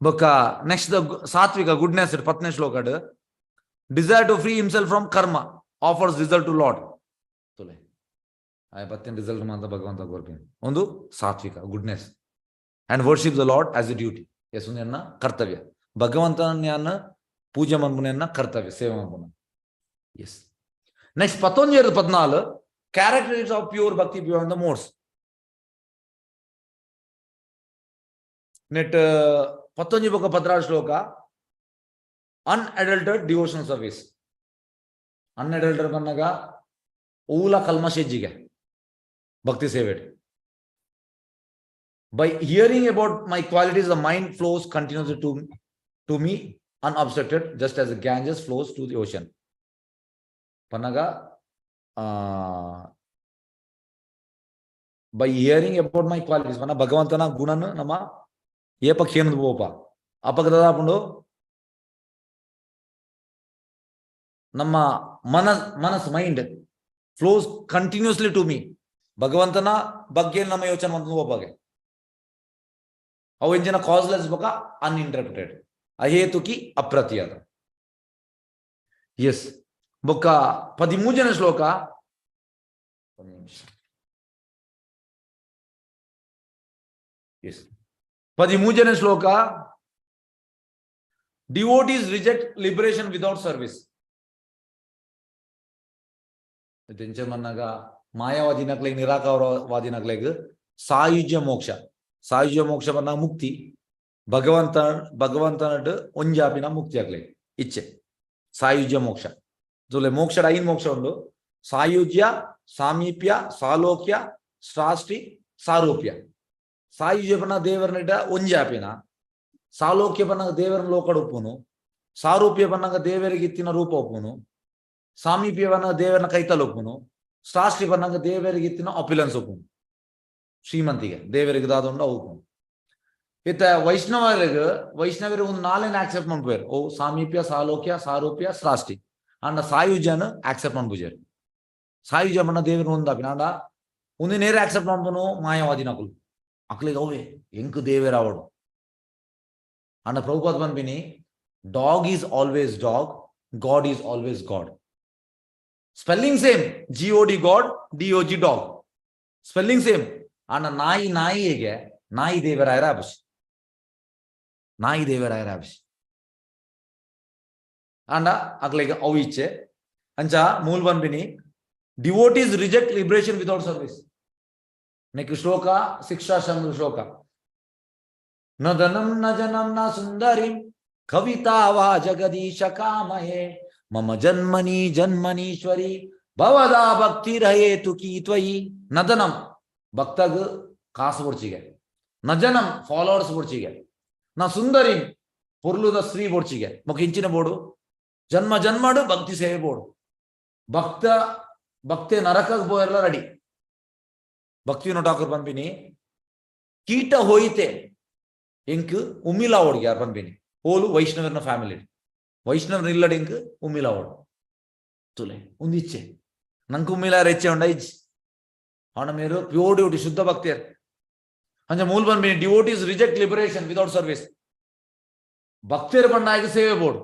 ಬೊಕ್ಕ ನೆಕ್ಸ್ಟ್ the ಸಾತ್ವಿಕ goodness, ಪತ್ನೇ ಶ್ಲೋಕಡ್ desire to free himself from karma, offers result to Lord. ತುಲೆ ಆ ಪತ್ತಿನ ರಿಸಲ್ಟ್ ಮಾತ್ರ ಭಗವಂತ ಕೊರ್ಪಿನಿ. ಒಂದು ಸಾತ್ವಿಕ goodness and worship the Lord as a duty. Yes, ಒಂದು ಕರ್ತವ್ಯ, ಭಗವಂತನ ಪೂಜೆ ಮನ್ಪುನೆನ್ನ ಕರ್ತವ್ಯ, ಸೇವೆ ಮನ್ಪುನ. ಎಸ್. ನೆಕ್ಸ್ಟ್ ಪತ್ತೊಂಜಿ ಪದ್ನಾಲು, characteristics of pure bhakti beyond the modes. Net ಪತ್ತೊಂಜಿ ಬೊಕ್ಕ ಪದ್ರಾರು ಶ್ಲೋಕ, ಅನ್ಅಡಲ್ಟೆಡ್ ಡಿವೋಷನಲ್ ಸರ್ವಿಸ್. ಅನ್ಅಡಲ್ಟೆಡ್ ಪನ್ನಗ ಓಲ ಕಲ್ಮಶೆಜ್ಜಿಗೆ ಭಕ್ತಿ ಸೇವೆ. By hearing about my qualities, the mind flows continuously to me unobstructed, just as the Ganges flows to the ocean. Pannaga By hearing about my qualities ಪಂಡ ಭಗವಂತನ ಗುಣನ್ ನಮ್ಮ ಏಪ ಕೇಂದ್ರ ಪೋಪ ಅಪಗ ದಾದಾಪುಂಡು ನಮ್ಮ ಮನಸ್ mind flows continuously to me. ಭಗವಂತನ ಬಗ್ಗೆ ನಮ್ಮ ಯೋಚನೆ ಮಂತೊಂದು ಪೋಪಾಗೆ ಅವು ಎಂಚಿನ ಕಾಸ್ಲೆಸ್ ಬೊಕ ಅನ್ಇಂಟರ್ಪ್ರಿಟೆಡ್ ಅಹೇತುಕಿ ಅಪ್ರತಿಯಾದ. ಎಸ್, ಬೊಕ್ಕ 13ನೇ ಶ್ಲೋಕ. ಎಸ್, 13ನೇ ಶ್ಲೋಕ. Devotees reject liberation without service. Tension ಮನ್ನಾಗ ಮಾಯಾವಾದಿನಕ್ಲೆಗ್ ನಿರಾಕಾರವಾದಿನಕ್ಲೆಗ್ ಸಾಯುಜ್ಯ ಮೋಕ್ಷ, ಸಾಯುಜ್ಯ ಮೋಕ್ಷ ಬನ್ನಾಗ ಮುಕ್ತಿ, ಭಗವಂತ ಭಗವಂತನಡ್ ಒಂಜಾಪಿನ ಮುಕ್ತಿ ಆಗ್ಲೆ ಇಚ್ಛೆ ಸಾಯುಜ್ಯ ಮೋಕ್ಷ. ಜೊಲೆ ಮೋಕ್ಷ ಐನ್ ಮೋಕ್ಷ ಉಂಡು, ಸಾಯುಜ್ಯ, ಸಾಮೀಪ್ಯ, ಸಾಲೋಕ್ಯ, ಶ್ರಾಷ್ಟಿ, ಸಾರೂಪ್ಯ. ಸಾಯುಜ್ಯ ಬನ್ನ ದೇವರನಿಡ ಒಂಜಾಪಿನ, ಸಾಲೋಕ್ಯ ಬನ್ನಾಗ ದೇವರನ ಲೋಕಡ್ ಉಪ್ಪುನು, ಸಾರೂಪ್ಯ ಬನ್ನಾಗ ದೇವರಿಗೆ ಇತ್ತಿನ ರೂಪ ಉಪ್ಪುನು, ಸಾಮೀಪ್ಯ ಬನ್ನಾಗ ದೇವರನ ಕೈತಲ್ ಉಪ್ಪುನು, ಶ್ರಾಷ್ಟಿ ಬನ್ನಾಗ ದೇವರಿಗೆ ಇತ್ತಿನ ಅಪಿಲೆನ್ಸ್ ಉಪ್ಪುನು, ಶ್ರೀಮಂತಿಗೆ ದೇವರಿಗೆ ದಾದ ಉಂಡು ಅವು ಉಪ್ಪುನು. ಇತ್ತ ವೈಷ್ಣವರಿಗೆ ವೈಷ್ಣವರಿಗೆ ಒಂದು ನಾಲೇನ ಆಕ್ಸೆಪ್ಟ್ ಮನ್ಪುವೆರ್, ಓ ಸಾಮೀಪ್ಯ, ಸಾಲೋಕ್ಯ, ಸಾರೂಪ್ಯ, ಶ್ರಾಷ್ಟಿ. ಅಂಡ ಸಾಯುಜ್ಯನ ಆಕ್ಸೆಪ್ಟ್ ಮನ್ಪುಜೆರ್. ಸಾಯುಜ್ಯ ಬಣ್ಣ ದೇವರ ಒಂದಾಪಿನ ಅಂಡ ಒಂದು ನೇರ ಆಕ್ಸೆಪ್ಟ್ ಮನ್ಪುನು ಮಾಯವಾದಿನಕುಲು ಅಕ್ಲಿಗೆ ಅವೇ ಎಂಕ್ ದೇವೇರಾವಡು. ಅಂಡ Prabhupada ಪನ್ಪಿನಿ dog is always dog, God is always God. Spelling same, G O D God, D O G dog, spelling same. ಅಂಡ ನಾಯಿ ನಾಯಿಗೆ ನಾಯಿ ದೇವರಾಯರ ಅಭಿಷ್, ನಾಯಿ ದೇವರಾಯರ ಅಭಿಷ್. ಅಂಡ ಅಕ್ಲೆಗ್ ಅವು ಇಚ್ಛೆ. ಅಂಚ ಮೂಲ್ ಪನ್ಪಿನಿ devotees reject liberation without service. Next ಶ್ಲೋಕ ಶಿಕ್ಷಾಶಾಸ್ತ್ರ ಶ್ಲೋಕ. ನ ಧನಂ ನ ಜನಂ ನ ಸುಂದರಿಂ ಕವಿತಾ ವಾ ಜಗದೀಶ ಕಾಮಯೇ ಮಮ ಜನ್ಮನಿ ಜನ್ಮನೀಶ್ವರಿ ಭವದಾ ಭಕ್ತಿರಹೇತುಕಿ ತ್ವಯಿ. ನದನಂ ಭಕ್ತಗ್ ಕಾಸು ಬೊಡ್ಚಿಗೆ, ನ ಜನಂ ಫಾಲೋವರ್ಸ್ ಬೊಡ್ಚಿಗೆ, ನ ಸುಂದರಿಂ ಪೊರ್ಲುದ ಸ್ತ್ರೀ ಬೊಡ್ಚಿಗೆ, ಮೊಕ ಇಂಚಿನ ಬೋಡು ಜನ್ಮ ಜನ್ಮಡು ಭಕ್ತಿ ಸೇವೆ ಬೋಡು. ಭಕ್ತ ಭಕ್ತೆ ನರಕಗ್ ಪೋಯೆರ್ಲ ರೆಡಿ. ಭಕ್ತಿ ಠಾಕೂರ್ ಪನ್ಪಿನಿ ಕೀಟ ಹೋಯಿತೆ ಎಂಕ್ ಉಮ್ಮಿಲಾ ಓಡ್ಗೆ ಯಾರು ಪನ್ಪಿನಿ ಓಲು ವೈಷ್ಣವರ್ನ ಫ್ಯಾಮಿಲಿ ವೈಷ್ಣವರ್ ಇಲ್ಲಡ್ ಎಂಕ್ ಉಮ್ಮಿಲಾ ಓಡು ತುಲೆ ಒಂದು ಇಚ್ಛೆ ನಂಗೆ ಉಮ್ಮಿಲಾರ ಇಚ್ಛೆ ಉಂಡ ಇಜ್ಜಿ ಅವನ ಮೇರು ಪ್ಯೂರ್ ಡ್ಯೂಟಿ ಶುದ್ಧ ಭಕ್ತಿಯರ್. ಅಂಚ ಮೂಲ್ ಪನ್ಪಿನಿ devotees reject liberation without service. ಭಕ್ತಿಯರ್ ಬಣ್ಣಾಗಿ ಸೇವೆ ಬೋಡು,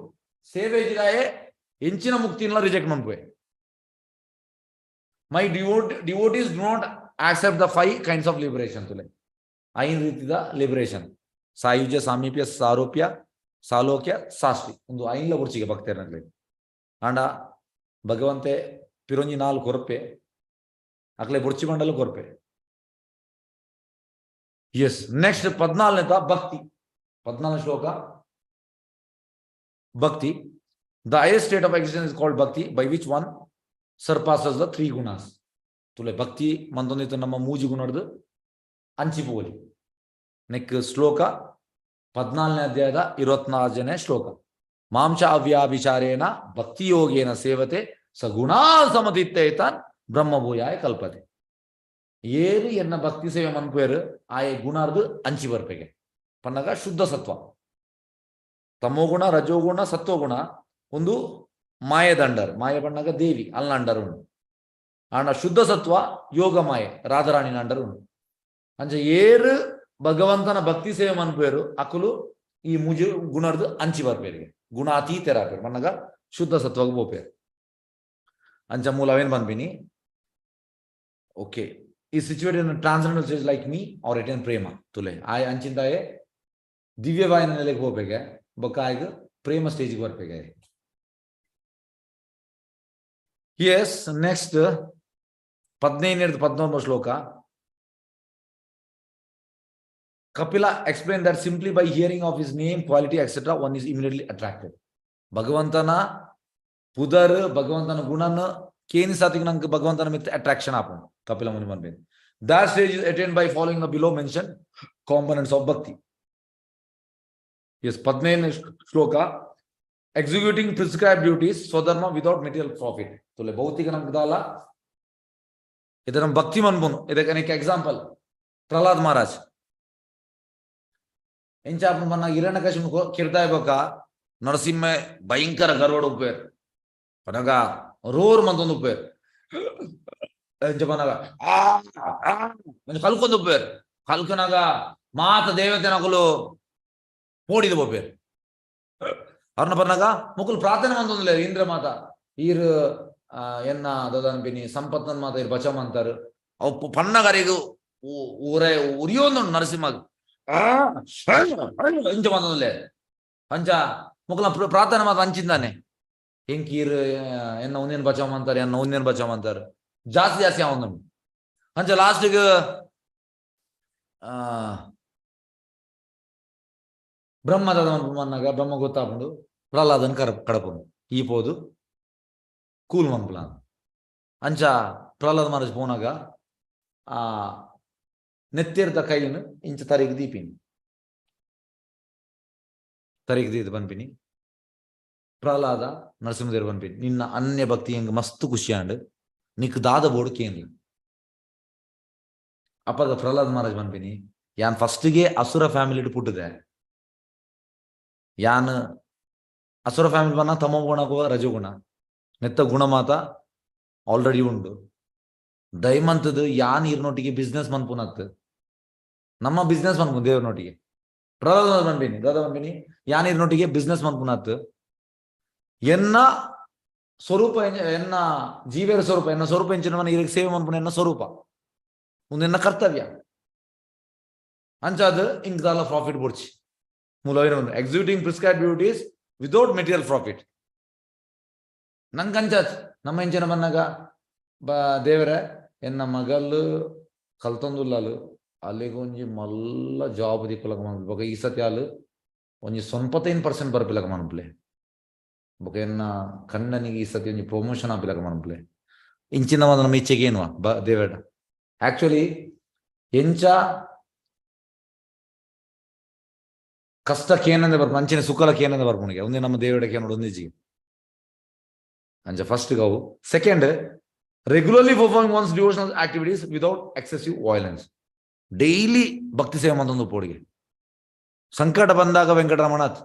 ಸೇವೆ ಇಜ್ಜಿದಾಯೆ ಎಂಚಿನ ಮುಕ್ತಿನ reject ಮನ್ಪುವೆ. My devotees do not accept the five kinds of liberation. ತುಲೆ ಐನ್ ರೀತಿದ ಲಿಬರೇಷನ್ ಸಾಯುಜ್ಯ, ಸಾಮೀಪ್ಯ, ಸಾರೂಪ್ಯ, ಸಾಲೋಕ್ಯ, ಸಾಷ್ಟಿ ಒಂದು ಐನ್ಲ ಬುಡ್ಚಿಗೆ ಭಕ್ತರನಲ್ಲಿ. ಆಂಡ ಭಗವಂತೆ ಪಿರೊಂಜಿ ನಾಲ್ ಕೊರ್ಪೆ ಅಕ್ಲೆ ಬುಡ್ಚಿ ಮಂಡಲ ಕೊರ್ಪೆ. ಎಸ್, ನೆಕ್ಸ್ಟ್ 14ನೇದ ಭಕ್ತಿ, 14ನೇ ಶ್ಲೋಕ ಭಕ್ತಿ. The highest state of existence is called bhakti, by which one surpasses the three gunas. ತುಲೆ ಭಕ್ತಿ ಮಂದೊಂದಿತ್ತು ನಮ್ಮ ಮೂಜಿ ಗುಣಡ್ದು ಅಂಚಿ ಪೋಲಿ. ನೆಕ್ ಶ್ಲೋಕ 14ನೇ ಅಧ್ಯಾಯದ 24ನೇ ಶ್ಲೋಕ. ಮಾಂಸ ಅವ್ಯಾಭಿಚಾರೇಣ ಭಕ್ತಿಯೋಗೇನ ಸೇವತೆ ಸಗುಣಾ ಸಮತಿತ್ತೈತಾನ್ ಬ್ರಹ್ಮಭೂಯಾಯ ಕಲ್ಪತೆ. ಏರು ಎನ್ನ ಭಕ್ತಿ ಸೇವೆ ಮನ್ಪೇರು ಆಯೆ ಗುಣಾರ್ದು ಅಂಚಿ ಬರ್ಪೆಗೆ ಪನ್ನಗ ಶುದ್ಧ ಸತ್ವ, ತಮೋಗುಣ, ರಜೋಗುಣ, ಸತ್ವಗುಣ ಒಂದು ಮಾಯದ ಅಂಡರ್, ಮಾಯ ಬಣ್ಣಗ ದೇವಿ ಅಲ್ಲ ಅಂಡರ್ ಉಂಡು. ಆಂಡ ಶುದ್ಧ ಸತ್ವ ಯೋಗ ಮಾಯೆ ರಾಧಾರಾಣಿನ ಅಂಡರ್ ಉಂಡು. ಅಂಚ ಏರು ಭಗವಂತನ ಭಕ್ತಿ ಸೇವೆ ಮನ್ಪೇರು ಅಕುಲು ಈ ಮುಜು ಗುಣರ್ದು ಅಂಚಿ ಬರ್ಪೇರಿಗೆ ಗುಣಾತೀತರಾಪೇರು ಮನ್ನಗ ಶುದ್ಧ ಸತ್ವಗ್ ಪೋಪೇರು. ಅಂಚ ಮೂಲ ಅವೇನ್ ಪನ್ಪಿನಿ ಓಕೆ ಈ situated in transcendental stage like me or it in ಪ್ರೇಮ. ತುಲೆ ಆಯ್ ಅಂಚಿಂದಾಯೆ ದಿವ್ಯವಾಯಿನ ನೆಲೆಗೆ ಪೋಪೆಗೆ ಬೊಕ್ಕ ಆಯ್ಗ್ ಪ್ರೇಮ ಸ್ಟೇಜ್ಗೆ ಬರ್ಪೆಗೆ. ಎಸ್, ನೆಕ್ಸ್ಟ್ 15 13 ಶ್ಲೋಕ. Kapila explain that simply by hearing of his name, quality etcetera one is immediately attracted. ಭಗವಂತನ ಪುದರ್ ಭಗವಂತನ ಗುಣನ ಕೇನಿ ಸಾತಿಗೆ ನಂಗೆ ಭಗವಂತನ ಮಿತ್ ಅಟ್ರಾಕ್ಷನ್ ಆಪುಂಡು ಕಪಿಲ ಮುನಿ ಪನ್ಪೇನ್. That stage is attained by following the below mention components of bhakti. Yes, 15ನೇ ಶ್ಲೋಕ. Executing prescribe duties ಸ್ವಧರ್ಮ without material profit. ತುಲೆ ಭೌತಿಕ ನಮ್ಗೆ ದಾಲ ಇದರ ಭಕ್ತಿ ಮನ್ಪುನು. ಇದಕ್ಕೆ ಎಕ್ಸಾಂಪಲ್ ಪ್ರಹ್ಲಾದ್ ಮಹಾರಾಜ್. ಎಂಚ ಮನ್ನ ಹಿರಣ್ಯಕಶಿಪು ಕಿರ್ದಾಯ ಬೊಕ್ಕ ನರಸಿಂಹ ಭಯಂಕರ ಗರ್ವಡ್ ಉಪ್ಪೇರ್ ಪನಗ ರೋರ್ ಮಂತೊಂದು ಉಪ್ಪೇರ್. ಎಂಚ ಪನಗ ಕಲ್ಕೊಂದು ಉಪ್ಪೇರ್. ಕಲ್ಕನಾಗ ಮಾತ ದೇವತೆನಕುಲು ಪೋಡಿದ ಪೋಪೇರ್. ಅವ್ರನ್ನ ಪನ್ನಗ ಮುಕುಲು ಪ್ರಾರ್ಥನೆ ಮಂತೊಂದುಲ್ಲೆರ್ ಇಂದ್ರ ಮಾತ ಈರ್ ಎನ್ನ ದಾದನ್ಪಿನಿ ಸಂಪತ್ತನ್ ಮಾತ ಈರ್ ಬಚಾವ್ ಮಂತಾರು. ಅವು ಪನ್ನಗರಿಗ್ ಊರೇ ಉರಿಯೊಂದುಂಡು ನರಸಿಂಹ ಇಂಚ ಮಂತೊಂದುಲ್ಲೆರ್. ಅಂಚ ಮುಕುಲ ಪ್ರಾರ್ಥನೆ ಮಾತ ಅಂಚಿಂದಾನೆ ಎಂಕ್ ಈರ್ ಎನ್ನ ಒಂದೇನು ಬಚಾವ್ ಮಂತಾರೆ, ಎನ್ನ ಒಂದೇನು ಬಚಾವ್ ಮಂತಾರೆ, ಜಾಸ್ತಿ ಜಾಸ್ತಿ ಆವೊಂದುಂಡು. ಅಂಚ ಲಾಸ್ಟ್ಗ್ ಬ್ರಹ್ಮದ ಮನ್ನಾಗ ಬ್ರಹ್ಮ ಗೊತ್ತಾಪುಂಡು ಪ್ರಹ್ಲಾದನ್ ಕಡಪುಂಡು ಈ ಪೋದು ಕೂಲ್ ಮನ್ಪುಲ. ಅಂಚ ಪ್ರಹ್ಲಾದ ಮಹಾರಾಜ್ ಪೋನಾಗ ಆ ನೆತ್ತೆರ್ದ ಕೈನ್ ಇಂಚ ತರೆಗ್ ದೀಪಿನಿ, ತರೆಗ್ ದೀದ್ ಪನ್ಪಿನಿ ಪ್ರಹ್ಲಾದ ನರಸಿಂಹದೇವರು ಪನ್ಪಿನಿ ನಿನ್ನ ಅನ್ಯ ಭಕ್ತಿ ಎಂಗ್ ಮಸ್ತ್ ಖುಷಿ ಆಂಡ್, ನಿಕ್ ದಾದ ಬೋಡು ಕೇನ್ಲ. ಅಪಗ ಪ್ರಹ್ಲಾದ್ ಮಹಾರಾಜ್ ಪನ್ಪಿನಿ ಯಾನ್ ಫಸ್ಟ್ಗೆ ಅಸುರ ಫ್ಯಾಮಿಲಿ ಪುಟ್ಟುದೆ, ಯಾನ್ ಅಸುರ ಫ್ಯಾಮಿಲಿ ಬನ್ನ ತಮ ಗುಣ ರಜಗುಣ ನೆತ್ತ ಗುಣ ಮಾತ ಆಲ್ರೆಡಿ ಉಂಡು. ದಯಮಂತದ ಯಾನ್ ಈರ್ನೊಟ್ಟಿಗೆ ಬಿಸ್ನೆಸ್ ಮನ್ಪುನತ್ ನಮ್ಮ ಬಿಸ್ನೆಸ್ ಮನ್ಪು ದೇವ್ರನೊಟ್ಟಿಗೆ. ಪ್ರಹ್ಲಾದ ಪನ್ಪಿನಿ ದಾದ ಪನ್ಪಿನಿ ಯಾನ್ ಈರ್ನೊಟ್ಟಿಗೆ ಬಿಸ್ನೆಸ್ ಮನ್ಪುನತ್, ಎನ್ನ ಸ್ವರೂಪ ಎನ್ನ ಜೀವೇರ ಸ್ವರೂಪ ಎನ್ನ ಸ್ವರೂಪ ಎಂಚಿನ ಈರಿಗೆ ಸೇವೆ ಮನ್ಪುನ ಎನ್ನ ಸ್ವರೂಪ ಉಂದು ಎನ್ನ ಕರ್ತವ್ಯ. ಅಂಚಾದ್ ಇಂಕ್ ದಾಲ ಪ್ರಾಫಿಟ್ ಬೋಡ್ಚಿ ಮೂಲ executing prescribe duties without material profit. ನಂಗೆ ಅಂಚಾತ್ ನಮ್ಮ ಎಂಚಿನ ಬನ್ನಾಗ ಬ ದೇವರೇ ಎನ್ನ ಮಗಲ್ ಕಲ್ತೊಂದುಲ್ಲಲು ಅಲ್ಲಿಗೆ ಒಂಜಿ ಮಲ್ಲ ಜಾಬ್ ದಿಕ್ಕುಲಕ ಮನ್ಪುಲೆ, ಬೊಕ ಈ ಸತಿ ಅಲ್ ಒಂಜಿ 95% ಬರ್ಪಿಲಕ ಮನ್ಪುಲೆ, ಬೊಕ ಎನ್ನ ಕಣ್ಣನಿಗೆ ಈ ಸತಿ ಒಂಜಿ ಪ್ರಮೋಷನ್ ಆಪಿಲಕ ಮನ್ಪುಲೆ. ಇಂಚಿನ ಒಂದು ನಮ್ಮ ಇಚ್ಛೆಗೆ ಏನುವ ಬ ದೇವರ ಆಕ್ಚುಲಿ ಎಂಚ ಕಷ್ಟ ಕೇನಂದೆ ಬರ್ಪು ಅಂಚಿನ ಸುಖಲ ಕೇನಂದೆ ಬರ್ಪುನಿಗೆ ಒಂದೇ ನಮ್ಮ ದೇವಡ ಕೇನೋಡು ಒಂದಿಜ್ಜಿ ಅಂಚ first ಗವು. Second, regularly performing one's devotional activities without excessive violence. Daily ಭಕ್ತಿ ಸೇವೆ ಮಂತೊಂದು ಪೋಡಿಗೆ. ಸಂಕಟ ಬಂದಾಗ ವೆಂಕಟರಮಣಾಥ್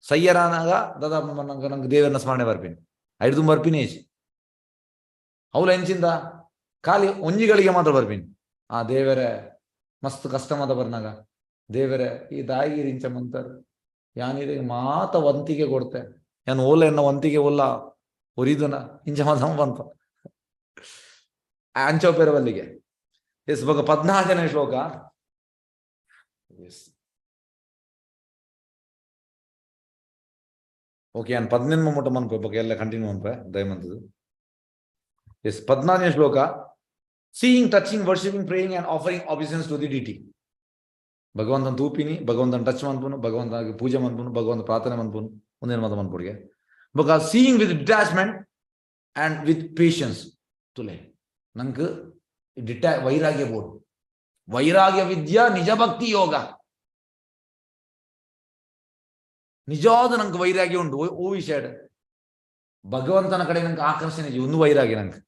ಸಯ್ಯರಾನಾಗ ದಾದಾ ನಂಗೆ ನಂಗೆ ದೇವರನ್ನ ಸ್ಮರಣೆ ಬರ್ಪಿನಿ ಐದು ಬರ್ಪಿನಿ ಅವಳು ಎಂಚಿಂದ ಖಾಲಿ ಒಂಜಿಗಳಿಗೆ ಮಾತ್ರ ಬರ್ಪಿನಿ. ಆ ದೇವರೇ ಮಸ್ತ್ ಕಷ್ಟ ಮಾತ ಬರ್ನಾಗ ದೇವರೇ ಈ ದಾಯಿ ಇಂಚ ಮಂತಾರ ಯಾನಿದೆ ಮಾತ ವಂತಿಗೆ ಕೊಡ್ತೆ ಯಾನ್ ಓಲ ಎನ್ನ ವಂತಿಗೆ ಓಲ್ಲ ಒರಿದುನ ಇಂಚ ಮಾತ ಬಂತ ಅಂಚೋಪೆರವಲ್ಲಿಗೆ. ಎಸ್ ಬೊಕ 14ನೇ ಶ್ಲೋಕ. ಎಸ್ ಓಕೆ ಯಾನ್ 18 ಮುಟ್ಟ ಮನ್ಪೆ ಬೊಕ ಎಲ್ಲ ಕಂಟಿನ್ಯೂ ಮನ್ಪೆ ದಯಮಂತದ್ದು. ಎಸ್ 14ನೇ ಶ್ಲೋಕ. Seeing, touching, worshipping, praying and offering obeisance to the deity. ಭಗವಂತನ ತೂಪಿನಿ, ಭಗವಂತನ ಟಚ್ ಮನ್ಪುನು, ಭಗವಂತನ ಪೂಜೆ ಮನ್ಪುನು, ಭಗವಂತ ಪ್ರಾರ್ಥನೆ ಮನ್ಪುನು ಒಂದೇನು ಮಾತ ಮನ್ಪುಡಿಗೆ. ಬೊಕ seeing with detachment and with patience ತುಲೆ ನಂಗೆ ವೈರಾಗ್ಯ ಬೋಡು. ವೈರಾಗ್ಯ ವಿದ್ಯಾ ನಿಜ ಭಕ್ತಿ ಯೋಗ. ನಿಜವಾದ ನಂಗೆ ವೈರಾಗ್ಯ ಉಂಟು ಓ ವಿಷಯ ಭಗವಂತನ ಕಡೆ ನಂಗೆ ಆಕರ್ಷಣೆ ಒಂದು ವೈರಾಗ್ಯ ನಂಗೆ,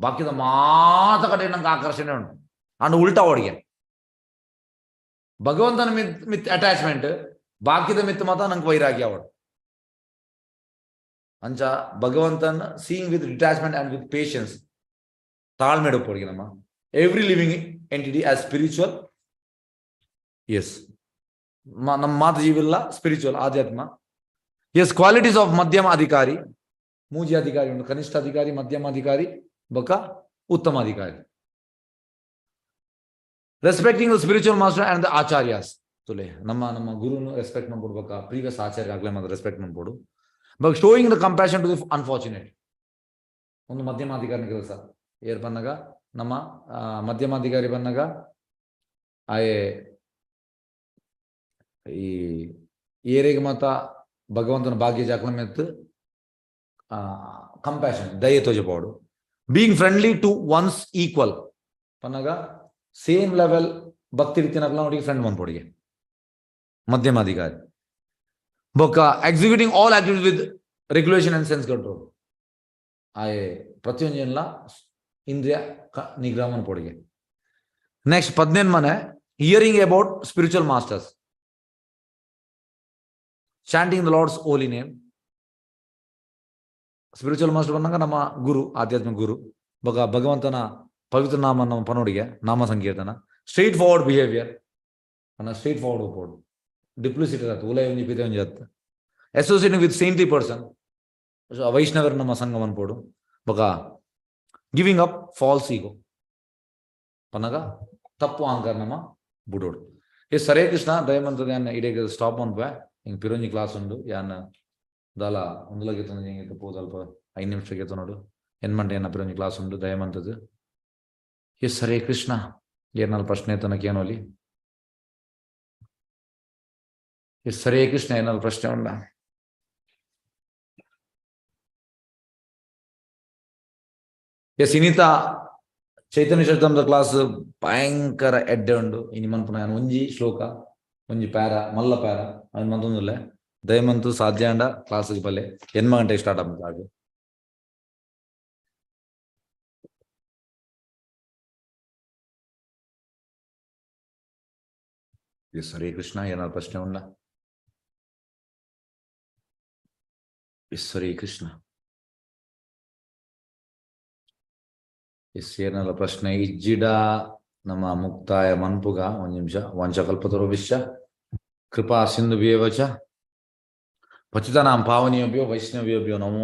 ಬಾಕಿದ ಮಾತ ಕಡೆ ನಂಗೆ ಆಕರ್ಷಣೆ ಉಂಟು. ಅಂಡ್ ಉಲ್ಟಾ ಓಡಿಗೆ ಭಗವಂತನ ಮಿತ್ ಮಿತ್ ಅಟ್ಯಾಚ್ಮೆಂಟ್, ಬಾಕಿದ ಮಿತ್ ಮಾತ ನಂಗೆ ವೈರಾಗ್ಯ ಅವಡು. ಅಂಚ ಭಗವಂತನ seeing with detachment and with patience ತಾಳ್ಮೆ ಪೋಡಿಗೆ ನಮ್ಮ every living entity as spiritual. Yes ನಮ್ಮ ಮಾತು ಜೀವಿಲ್ಲ ಸ್ಪಿರಿಚುವಲ್ ಆಧ್ಯಾತ್ಮ. ಎಸ್ ಕ್ವಾಲಿಟೀಸ್ ಆಫ್ ಮಧ್ಯಮ ಅಧಿಕಾರಿ, ಮೂಜಿ ಅಧಿಕಾರಿ ಉಂಟು, ಕನಿಷ್ಠ ಅಧಿಕಾರಿ, ಮಧ್ಯಮ ಅಧಿಕಾರಿ ಬೊಕ ಉತ್ತಮ ಅಧಿಕಾರಿ. Respecting the spiritual master and the acharyas. ತುಲೆ ನಮ್ಮ ನಮ್ಮ ಗುರುನು ರೆಸ್ಪೆಕ್ಟ್ ಮಾಡ್ಕೊಡ್ಬೇಕ, ಪ್ರೀವಿಯಸ್ ಆಚಾರ್ಯ ಆಗ್ಲೇ ಮಾತ್ರ respect ಮಾಡ್ಕೊಡು. But showing the compassion to the unfortunate ಒಂದು ಮಧ್ಯಮಾಧಿಕಾರಿನ ಕೆಲಸ. ಏರ್ ಬಂದಾಗ ನಮ್ಮ ಮಧ್ಯಮಾಧಿಕಾರಿ ಬಂದಾಗ ಆಯೆ ಈ ಏರೆಗೆ ಮಾತ ಭಗವಂತನ ಭಾಗ್ಯ ಜಾಕ್ಲ ಮೆತ್ತು ಕಂಪ್ಯಾಷನ್ ದಯೆ ತೋಜಪಾಡು. Being friendly to one's equal Pannaga same level ಭಕ್ತಿ ರೀತಿನಕ್ಲ ಅವರಿಗೆ ಫ್ರೆಂಡ್ ಮನ್ಪೊಡಿಗೆ ಮಧ್ಯಮಾಧಿಕಾರಿ. ಬೊಕ್ಕ executing all activity with regulation and sense control. ಆಯೆ ಪ್ರತಿಯೊಂಜೆನ್ಲ ಇಂದ್ರಿಯ ನಿಗ್ರಹ ಮನ್ಪೊಡಿಗೆ. ನೆಕ್ಸ್ಟ್ ಪದ್ನೇನ್ ಮನೆ hearing about spiritual masters, chanting the Lord's holy name. Spiritual master ಬಂದಾಗ ನಮ್ಮ ಗುರು, ಆಧ್ಯಾತ್ಮಿಕ ಗುರು, ಭಗವಂತನ ಪವಿತ್ರ ನಾಮ ನಮ್ಮ ಪನೋಡಿಗೆ ನಾಮ ಸಂಕೀರ್ತನ, ಸ್ಟ್ರೈಟ್ ಫಾರ್ವರ್ಡ್ ಬಿಹೇವಿಯರ್ ಅನ್ನ ಸ್ಟ್ರೈಟ್ ಫಾರ್ವರ್ಡ್ ಹೋಗ್ಬೋದು, ಡಿಪ್ಲಿಸಿಟಿ ಆಯ್ತು, ಉಲಯ ಒಂಜಿ ಪಿತ ಒಂಜಿ ಆತು, ಅಸೋಸಿಯೇಟಿಂಗ್ ವಿತ್ ಸೇಂಟ್ಲಿ ಪರ್ಸನ್, ವೈಷ್ಣವರು ನಮ್ಮ ಸಂಘ ಅನ್ಪೋಡು, ಬೊಕ ಗಿವಿಂಗ್ ಅಪ್ ಫಾಲ್ಸ್ ಈಗೋ ಪನ್ನಗ ತಪ್ಪು ಅಹಂಕಾರ ನಮ್ಮ ಬುಡೋಡು. ಎಸ್ ಹರೇ ಕೃಷ್ಣ. ದಯಮಂತದ ಯಾನ್ ಇಡೀ ಸ್ಟಾಪ್ ಅನ್ಪೆ. ಹಿಂಗೆ ಪಿರೊಂಜಿ ಕ್ಲಾಸ್ ಉಂಡು, ಯಾನ್ ದಾಲ ಒಂದುಲಗೆ ಹಿಂಗೆ ಪೋದಲ್ಪ 5 ನಿಮಿಷಕ್ಕೆ ನೋಡು ಎನ್ಮಂಟೆ ಏನ ಪಿರೊಂಜಿ ಕ್ಲಾಸ್ ಉಂಡು ದಯಮಂತದ್ದು. ಎಸ್ ಹರೇ ಕೃಷ್ಣ. ಏನಾದ್ರು ಪ್ರಶ್ನೆ ತನಕ ಏನೋಲಿ? ಎಸ್ ಹರೇ ಕೃಷ್ಣ. ಏನಾದ್ರು ಪ್ರಶ್ನೆ ಉಂಡ? ಎಸ್ ಇನಿತ ಚೈತನ್ಯ ಚರಿತಾಮೃತ ಕ್ಲಾಸ್ ಭಯಂಕರ ಎಡ್ಡೆ ಉಂಡು. ಇನಿ ಮನ್ಪುನ ಯಾನ್ ಒಂಜಿ ಶ್ಲೋಕ ಒಂಜಿ ಪ್ಯಾರ ಮಲ್ಲ ಪ್ಯಾರ ಅದನ್ನ ಮಂತೊಂದುಲ್ಲೆ. ದಯಮಂತು ಸಾಧ್ಯ ಅಂಡ ಕ್ಲಾಸ್ ಬಲ್ಲೆ. 8 ಗಂಟೆಗೆ ಸ್ಟಾರ್ಟ್ ಆಗುತ್ತೆ ಹಾಗೆ. ಎಸ್ ಹರೇ ಕೃಷ್ಣ. ಏನಾದ್ರು ಪ್ರಶ್ನೆ ಉಂಡ? ಎಸ್ ಹರೇ ಕೃಷ್ಣ. ಎಸ್ ಏನಾರ ಪ್ರಶ್ನೆ ಇಜ್ಜಿಡ ನಮ್ಮ ಮುಕ್ತಾಯ ಮನ್ಪುಗ. ಒಂದ್ ನಿಮಿಷ. ವಂಶಕಲ್ಪತರುಭ್ಯಶ್ಚ ಕೃಪಾ ಸಿಂಧು ಬೇವಚ ಪತಿತಾನಾಂ ಪಾವನಿಯಭ್ಯೋ ವೈಷ್ಣವೇಭ್ಯೋ ನಮೋ.